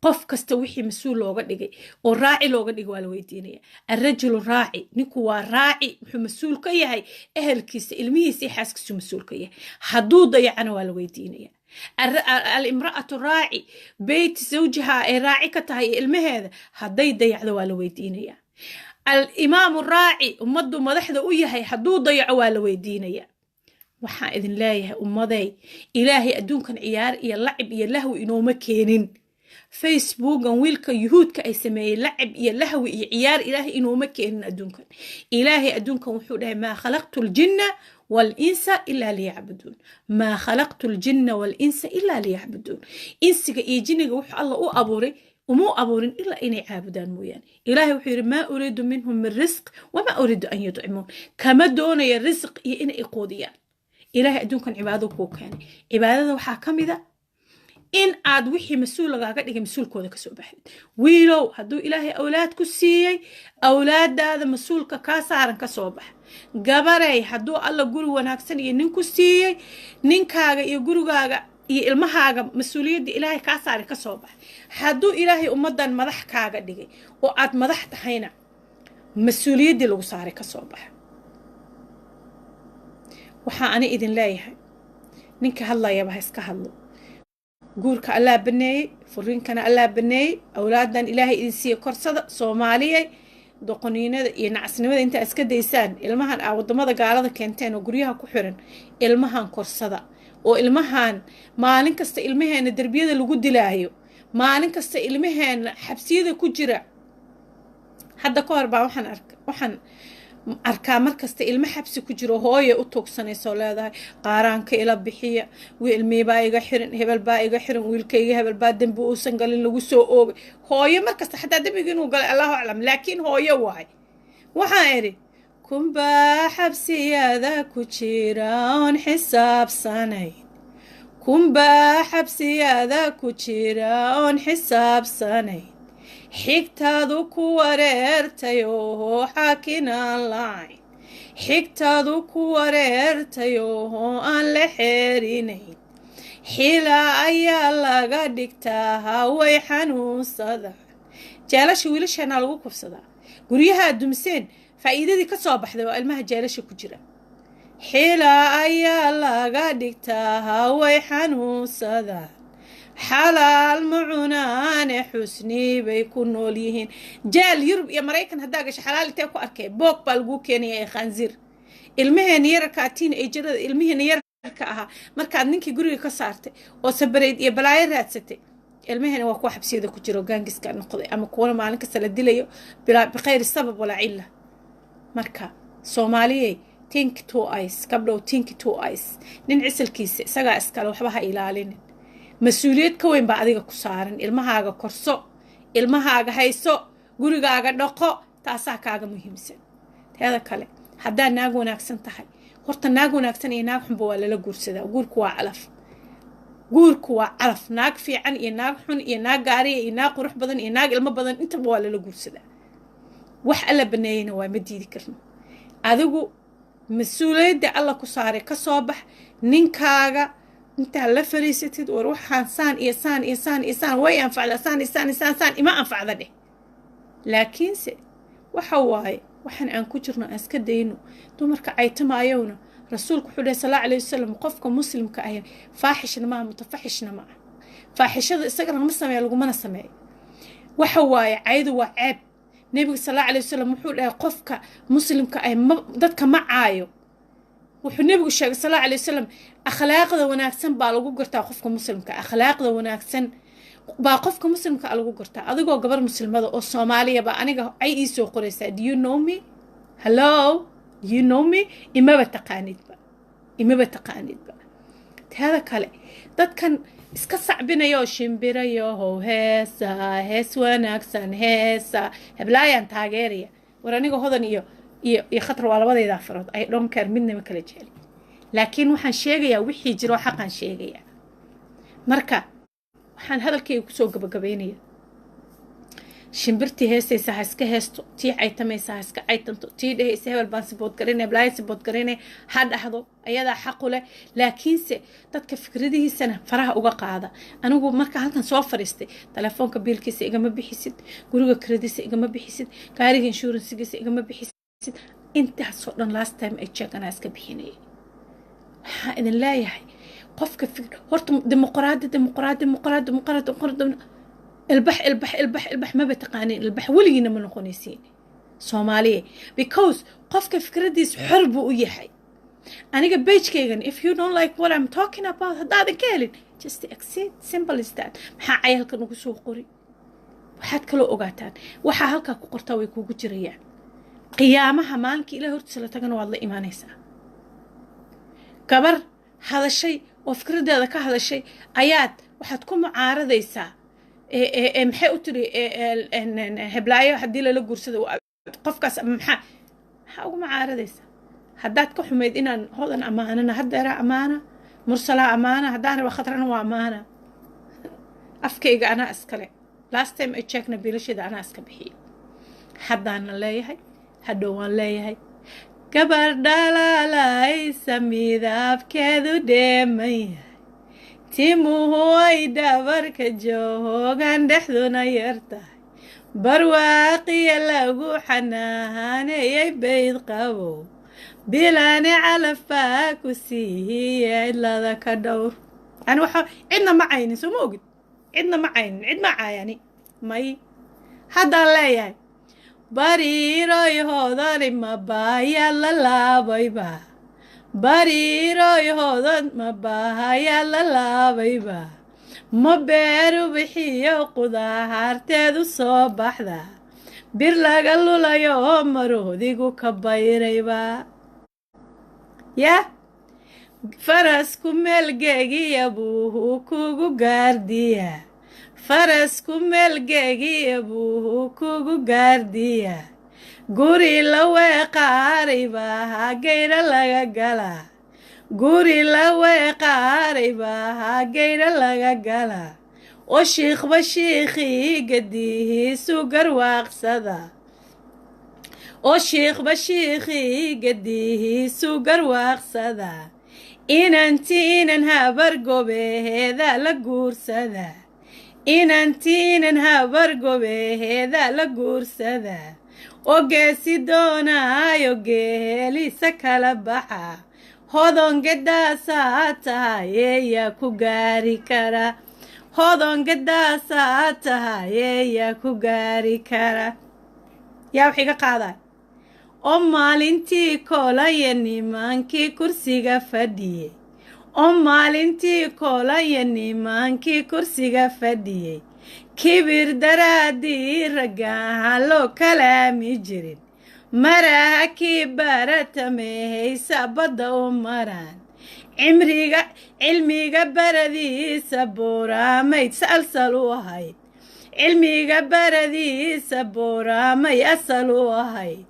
Speaker 1: Qof kasta wixii mas-uul looga dhigay oo raaci looga dhigay waa la weydiinaya. Arrajulu raaci, ninku waa raaci, wuxuu mas-uul ka yahay ehelkiisa, ilmihiisa iyo xaaskiisuu mas-uul ka yahay. Hadduu dayacana waa la weydiinaya. Alimra'atu raaci beyti zawjiha ay raaci ka tahay iyo ilmaheeda, hadday dayacdo waa la weydiinaya. Alimaamu raaci, ummaddu madaxda u yahay, hadduu dayaco waa la weydiinaya. Waxaan idin leeyahay, ummaday, Ilaahay adduunkan ciyaar iyo lacib iyo lahwi inooma keenin. Facebookan wiilka yuhuudka ay sameeyey, lacib iyo lahwi iyo ciyaar Ilaahay inooma keenin adduunkan. Ilaahay adduunkan wuxuu dhahay: "Maa khalaqtu ljinna walinsa ilaa liyacbuduun, maa khalaqtu ljinna walinsa ilaa liyacbuduun." Insiga iyo jinniga wuxuu Alla u abuuray, umuu abuurin ilaa inay caabudaan mooyaane. Ilaahay wuxuu yidhi: "Maa uriidu minhum min risq wamaa uriidu an yudcimuun." Kama doonaya risq iyo inay iquudiyaan. Ilaahay adduunkan cibaado kuu keenay. Cibaadada waxaa ka mida in aad wixii mas-uul lagaaga dhigay mas-uulkooda kasoo baxdid. Wiilow, hadduu Ilaahay awlaad ku siiyey, awlaadaada mas-uulka kaa saaran kasoo bax. Gabarey, hadduu Alla guri wanaagsan iyo nin ku siiyey, ninkaaga iyo gurigaaga iyo ilmahaaga mas-uuliyadda Ilaahay kaa saaray kasoo bax. Hadduu Ilaahay ummaddan madax kaaga dhigay oo aad madax tahayna, mas-uuliyaddii lagu saaray kasoo bax. Waxaa ani idin leeyahay, ninka hadlayaba ha iska hadlo. Guurka Allaa baneeyey, furiinkana Allaa baneeyey. Awlaadan Ilaahay idin siiye korsada. Soomaaliyay, doqoniinada iyo nacasnimada intaa iska daysaan, ilmahan aa wadamada gaalada keenteen oo guryaha ku xiran, ilmahan korsada. Oo ilmahan maalin kasta ilmaheena derbiyada lagu dilaayo, maalin kasta ilmaheena xabsiyada ku jira. Hadda ka hor baa waxaan arkaa markasta ilmo xabsi ku jiro, hooye u tuugsanayso, leedahay: "Qaaraanka ila bixiya, ilmiibaa iga xiran, hebel baa iga xiran, wiilkayga hebel baa dembi uusan galin lagu soo oogay." Hooyo markasta, xataa dembiga inuu galay Allahu aclam, laakiin hooyo waay. Waxaan idhi: "Kunbaa xabsiyada ku jira oon xisaabsanayn, kunbaa xabsiyada ku jira oon xisaabsanayn, xigtaadu ku wareertay oo xaakinaan lahayn, xigtaadu ku wareertay oo aan la xeerinayn, xila ayaa laga dhigtaa, haway xanuunsadaan." Jeelasha wiilasheenaa lagu kufsadaa. Guryaha dumseen faa'iidadii ka soo baxday waa ilmaha jeelasha ku jira. Xila ayaa laga dhigtaa, haway xanuunsadaan, xalaal ma cunaane, xusni bay ku nool yihiin. Jeel Yurub iyo Maraykan haddaa gasho, xalaal intee ku arkay? Boog baa laguu keenaya ee khanziir. Ilmaheena yararkaa, teenagerada, ilmiheena yararka ahaa, markaad ninkii guriga ka saartay oo sabareyd iyo balaayo raadsatay, ilmaheena waa kuwa xabsiyada ku jiro, gangska noqday, ama kuwana maalin kasta la dilayo bilaa bikhayri sabab walaa cilla. Marka Soomaaliyey, think twice. Gabdhow, think twice. Nin cisalkiisa isagaa iskale, waxba ha ilaalinin. Mas-uuliyad ka weyn baa adiga ku saaran. Ilmahaaga korso, ilmahaaga hayso, gurigaaga dhaqo, taasaa kaaga muhiimsan. Teeda kale, haddaa naag wanaagsan tahay, horta naag wanaagsan iyo naag xunba waa lala guursadaa. Guurku waa calaf, guurku waa calaf. Naag fiican iyo naag xun iyo naag gaariya iyo naag qurux badan iyo naag ilmo badan, intaba waa lala guursadaa. Wax Alla baneeyeyna waa ma diidi karno. Adigu mas-uuliyadda Alla ku saaray ka soo bax. Ninkaaga intaa la fariisatid, "War, waxaan saan iyo saan iyo saan iyo saan way anfacda, saan iyo saan iyo saan saan ima anfacda," dheh. Laakiinse waxa waaye, waxaan aan ku jirno aan iska dayno. Dumarka caytamaayowna, Rasuulku wuxuu dhahay, sal alayhi wasalam, qofka muslimka ahi faaxishna maaha, mutafaxishna ma aha. Faaxishada isagana lama sameeyo, lagumana sameeyo. Waxa waaye, caydu waa ceeb. Nebiga sal alla alayhi wasalam wuxuu dhahay: qofka muslimka ahi dadka ma caayo. Wuxuu nebigu sheegay, sal alla alayhi wasalam, akhlaaqda wanaagsan baa lagu gartaa qofka muslimka. Akhlaaqda wanaagsan baa qofka muslimka lagu gartaa. Adigoo gabar muslimada oo Soomaaliya baa aniga cay ii soo qoraysaa. Do you know me? Hello, do you know me? Imaba taqaanidba, imaba taqaanidba. Teeda kale, dadkan iska sacbinaya oo "Shimbirayahow heesa, hees wanaagsan heesa, heblaayaan taageeraya." War, aniga Hodan iyo Khatar waa labadayda afarood. I don't care, midnama kala jeceli, laakiin waxaan sheegayaa wixii jiro, xaqaan sheegayaa. Marka waxaan hadalkayga kusoo gabagabaynaya: shimbirtii heesaysa ha iska heesto, tii caytamaysa ha iska caytanto, tii dhehaysa "Hebel baan support garaynaya, heblaaya support garaynaya" ha dhahdo, ayadaa xaqu leh. Laakiinse dadka fikradihiisana faraha uga qaada. Anigu marka halkan soo fadhiistay, telefoonka biilkiisa igama bixisid, guriga kiradiisa igama bixisid, gaariga insurancegiisa igama bixisid. Intaasoo dhan last time ay check anaa iska bixinayay. Waxaa idin leeyahay, qofka fikr horta dimuqraadi, dimuqraadi, dimuqraadi, dimuqraadi, dimuqraadi, ilbax, ilbax, ilbax, ilbax maba taqaanin. Ilbax weligiina ma noqonaysiin, Soomaaliya, because qofka fikradiis xor buu u yahay. Aniga pagekaygan, if you don't like what I'm talking about, haddaadan ka helin, just exit, simple as that. Maxaa cay halkan ugu soo qori? Waxaad kaloo ogaataan, waxaa halkaa ku qortaa way kuugu jirayaan qiyaamaha. Maalinkii Ilaah hortiisa la tagana waad la imaanaysaa. Gabar hadashay oo fikradeeda ka hadashay ayaad waxaad ku mucaaradaysaa: "Maxay u tiri heblaayo haddii lala guursado qofkaas?" Maxaa ugu mucaaradaysaa? Haddaad ka xumayd inaan Hodan ammaanana, haddeeraa ammaana, Mursalaa ammaana, haddaan raba Khatrana waa ammaana. Afkayga anaa iskale. Last time I checkna, biilasheeda anaa iska bixiyo. Haddaana leeyahay, hadhow waan leeyahay. Gabar dhalaalaysa, midabkeedu dheeman yahay, timuhu ay dhabarka joogaan, dhexduna yar tahay, barwaaqiya lagu xanaaneeyay, bayd qabow bilani calaf baa ku siihiye, cidlada ka dhowr. Ani waxa cidna ma caynin, soo ma ogid? Cidna ma caynin, cid ma caayani may. Haddaan leeyahay Bariiroy hodani ma baayaa la laabayba, Bariiroy hodan ma baahayaa la laabayba, ma beeru bixiyo qudaarteedu soo baxda, bir laga lulayo oo maroodigu ka bayrayba. Yaa farasku meelgeegiya buuhu kugu gaardiya, farasku meelgeegiya buuhu kugu gaardiya, guri la weeqaarayba hagayra laga galaa, guri la weeqaarayba hagayra laga galaa, oo shiikhba shiikhii gadihiisu garwaaqsada, oo shiikhba shiikhii gadihiisu garwaaqsada, inanti inan habar gobeheeda la guursada, inanti inan habar gobeheeda la guursada, oo geesi doonaayo geelisa kala baxa, hodongedaasaa tahayeyaa ku gaari kara, hodongedaasaa tahayeyaa ku gaari kara. Yaa wax iga qaaday? Oo maalintii koolaya nimankii kursiga fadhiyey, oo maalintii koolaya nimankii kursiga fadhiyey, kibir daraaddii raggahan loo kalaami jirin, maraha kii baratamehaysa badda u maraan, cimriga cilmiga baradiisa buuraamayd salsal u ahayd, cilmiga baradiisa buuraamay asal u ahayd,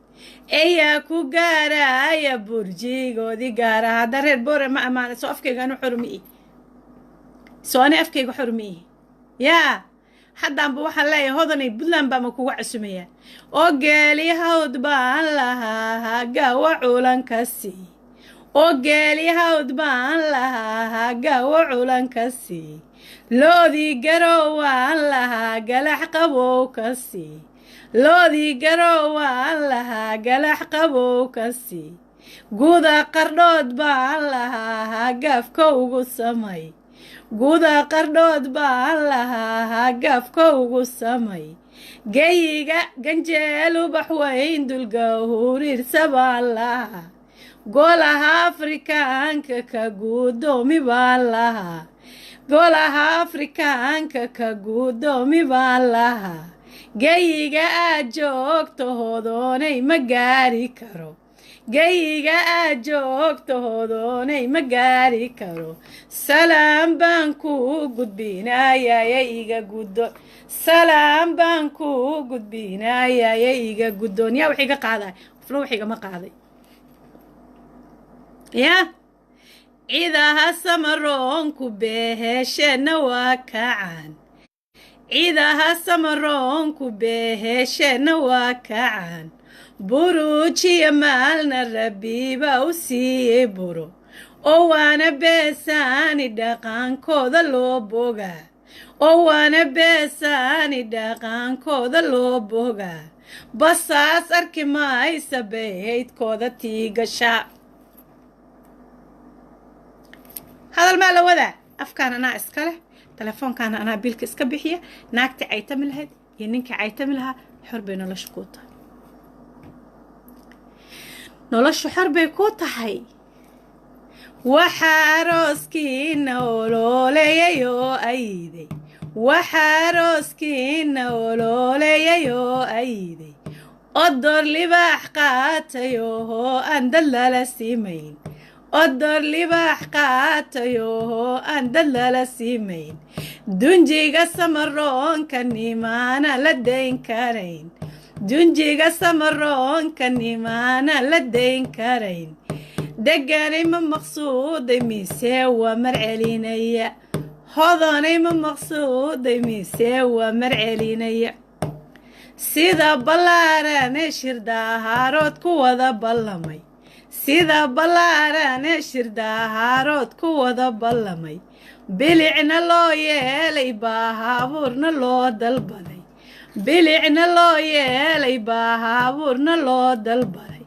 Speaker 1: eyaa ku gaaraya burjigoodii gaara. Hadda reer Boore ma ammaana? Soo afkayga anu xurmi, soo ani afkayga xurmi. Yaa haddaanba waxaan leeyahay hodanay Puntland baa ma kugu casumayaa, oo geeli hawd baan lahaa hagawa culan ka sii, oo geeli hawd baan lahaa hagawa culan ka sii, loodii garow waan lahaa galax qabow ka sii, loodii garow waan lahaa galax qabow ka sii, guda qardhood baan lahaa hagaafka ugu samay, guda qardhood baan lahaa hagaafka ugu samay, geyiga ganjeel ubax weyn dulga huriirsa baan lahaa, golaha Afrikaanka ka guddoomi baan lahaa, golaha Afrikaanka ka guddoomi baan lahaa, geyiga aad joogto hodoonay ma gaari karo, geyiga aad joogto hodoonay ma gaari karo, salaam baan kuu gudbinaayaya iga guddoon, salaam baan kuu gudbinaayaya iga guddoon. Yaa wax iga qaaday? Qofna wax igama qaaday. Yaa ciidaha samaroonku beehesheenna waa kacaan, ciidaha samaroonku beehesheenna waa kacaan, buruujiya maalna rabbiiba u siiyey buro, oo waana beesaani dhaqaankooda loo bogaa, oo waana beesaani dhaqaankooda loo bogaa, basaas arki maysa beehaydkooda tiigasha. Hadal maa la wadaa? Afkaan anaa iska leh, telefoonkaana anaa biilka iska bixiya. Naagtii caytami lahayd iyo ninkii caytami lahaa xor bay nolosha kuu tahay, noloshu xor bay kuu tahay. Waxaa arooskiina olooleeyay oo ayday, waxaa arooskiina olooleeyay oo ayday, odor libaax qaatayoo aan dad lala simayn, odor libaax qaatayoo aan dad lala simayn, dunjiga samaroonka nimaana la dayn karayn, dunjiga samaroonka nimaana la dayn karayn, deganay ma maqsuuday mise waa mar celinaya, hodanay ma maqsuuday mise waa mar celinaya, sida ballaarane shirdahaarood ku wada ballamay, sida ballaarane shirdahaarood ku wada ballamay, bilicna loo yeelay baahabuurna loo dalbaday, bilicna loo yeelay baahabuurna loo dalbaday,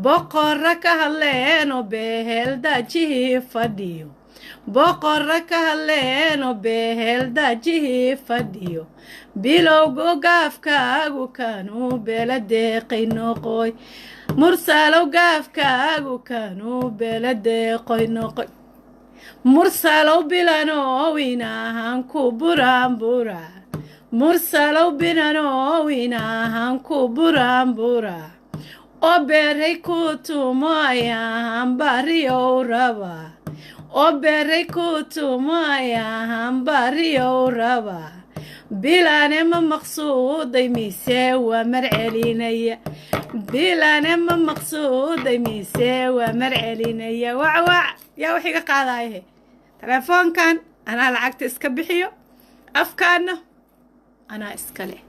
Speaker 1: boqorra ka hadleenoo beeheldaajihii fadhiyo, Boqorra ka hadleenoo behel daajihii fadhiyo, bilowgo gaafkaagu kanuu bela deeqay noqoy. Mursalow gaafkaagu kanuu bela deeqoy noqoy. Mursalow bilanow inahan ku buraanbura, mursalow bilanow inahan ku buraanbura, oo beeray ku tumo ayaan bariyow rabaa, oo beeray ku tumo ayaan bariyow rabaa. Bilane ma maqsuuday mise waa marcelinaya? Bilane ma maqsuuday mise waa marcelinaya? Wacwac yaa wax iga qaadayahe? Telefoonkan anaa lacagta iska bixiyo, afkaana anaa iska leh.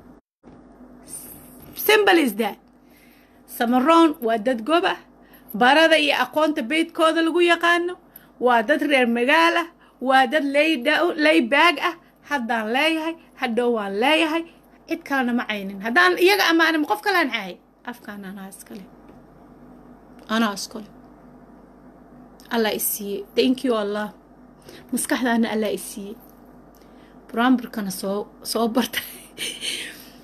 Speaker 1: Simple is that. Samaroon waa dad gob ah, barada iyo aqoonta beydkooda lagu yaqaano. Waa dad reer magaal ah, waa dad laybaag ah. Haddaan leeyahay, hadhow waan leeyahay, cid kalena ma caynin. Haddaan iyaga amaanin, qof kalean caay? Afkaan anaa iskale, anaa iskale. Allah i siiyey, thank you Allah. Maskaxdaana Allah i siiyey. Buraanburkana soo barta.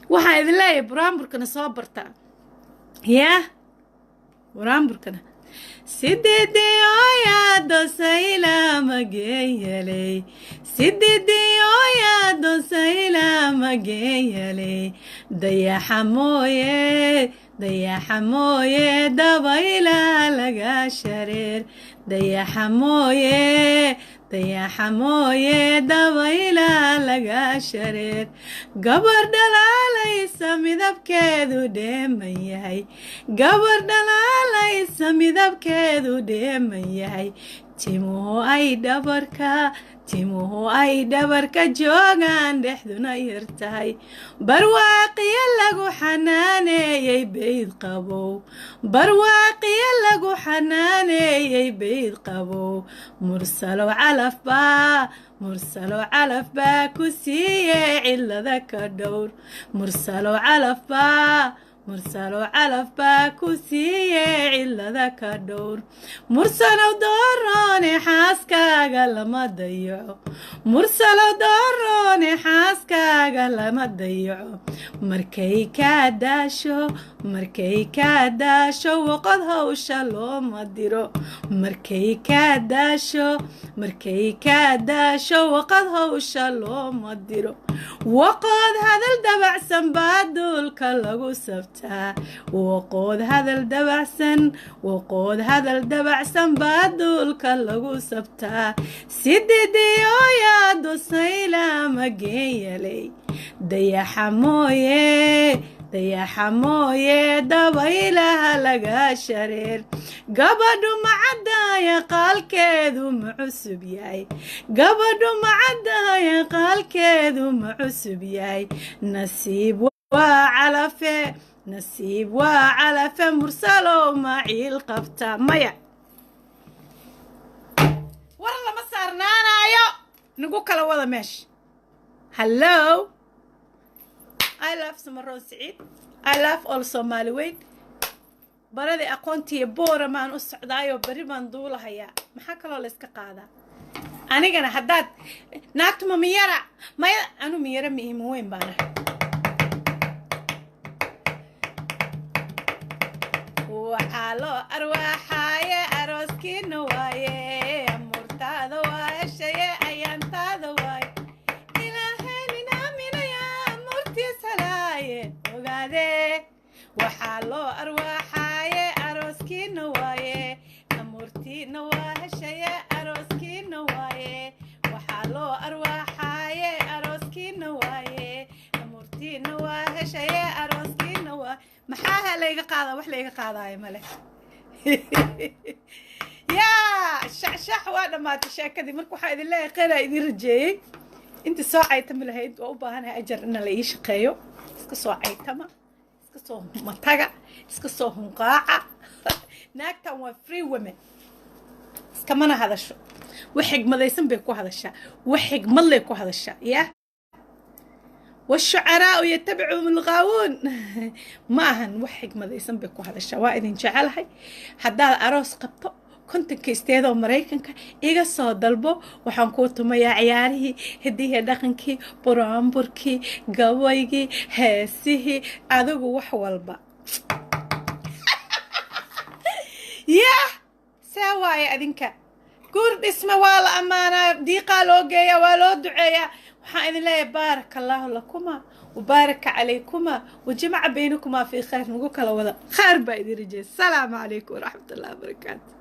Speaker 1: Waxaan idin leeyahay, buraanburkana soo barta. Yaa buraanburkana sideedioyadosaylamageeyaley, sideedioyadosaylamageeyaley. Dayaxa mooye, dayaxa mooye, dabayla laga shareer. Dayaxa mooye, dayaxa mooye, dabayla laga shareer. Gabar dhalaalaysa midabkeedu dheeman yahay, gabar dhalaalaysa midabkeedu dheeman yahay, timuhu ay dhabarka, timuhu ay dhabarka joogaan, dhexduna yar tahay, barwaaqiyo lagu xanaaneeyey bayd qabow, barwaaqiyo lagu xanaaneeyey bayd qabow. Mursalo calaf baa, mursalo calaf baa ku siiyey, cilada ka dhowr. Mursalo calaf baa, mursalo calaf baa ku siiyey, cilada ka dhowr. Mursalow dooroone xaaskaaga lama dayaco, mursalow dooroone xaaskaaga lama dayaco. Markay kaa daasho, markay kaa daasho, waqod hawsha looma diro. Markay kaa daasho, markay kaa daasho, waqad hawsha looma diro. Waqood hadal dabacsan baa duulka lagu sabtaa, waqood hadal dabacsan, waqood hadal dabacsan baa duulka lagu sabtaa. Sideedioyaado saylama geeyaley, dayaxa mooye, dayaxa mooye, dabaylaha laga shareer. Gabadhu macadaya qaalkeedu ma cusub yahay, gabadhu macadaya qaalkeedu ma cusub yahay. Nasiib waa calafe, nasiib waa calafe. Mursalow maciil qabta? Maya, war lama saarnaanayo, nagu kala wada meesha. Hallo, I love Samaroon Siciid, I love all Somali weyn. Baradii aqoontiiyo boora maan u socdaayo, beri baan duulahayaa. Maxaa kaloo la iska qaadaa? Anigana haddaad naagtuma miyara maya, anu miyara miihima, weyn baana. Waxaa loo arwaaxaaye arooskiina waaye, murtaada waa heshaye, ayaantaada waaye. Ilaahay nin aaminaya murtiis helaaye, ogaade. Waxaa loo arwaaxaaye arooskiina waaye, amurtiina waa heshaye, arooskiina waaye. Waxaa loo arwaaxaaye arooskiina waaye, amurtiina waa heshaye, arooskiina waaye. Maxaa layga qaada? Wax layga qaadaayo male. Yaa shacshax, waa dhammaatay sheekadii. Marka waxaa idin leeyahay, kheyraa idin rajeeyey. Inta soo caytami lahayd, waa u baahanahay ajar ina la ii shaqeeyo. Iska soo caytama, iska soo mataga, iska soo hunqaaca. Naagtan waa free women, iskamana hadasho. Wax xigmadaysan bay ku hadashaa, wax xigmad lay ku hadashaa. Yaa والشعراء يتبعهم الغاوون. Ma ahan, wax xigmadaysan bay ku hadashaa. Waa idin jecelahay. Haddaad aroos qabto, 50-ka state oo Maraykanka iga soo dalbo. Waxaan kuu tumayaa ciyaarihii hidihi, dhaqankii, buraanburkii, gabaygii, heesihii, adigu wax walba. Yah, saa waaye. Adinka guur dhisma waa la ammaanaa, diiqaa loo geeyaa, waa loo duceeyaa. Waxaan idin leeyahay baaraka allaahu lakuma wabaaraka calaykuma wajamaca baynakumaa fii khayr. Nagu kala wada khayr baa idin rajaya. Asalaamu calaykum waraxmat ullahi wabarakaatu.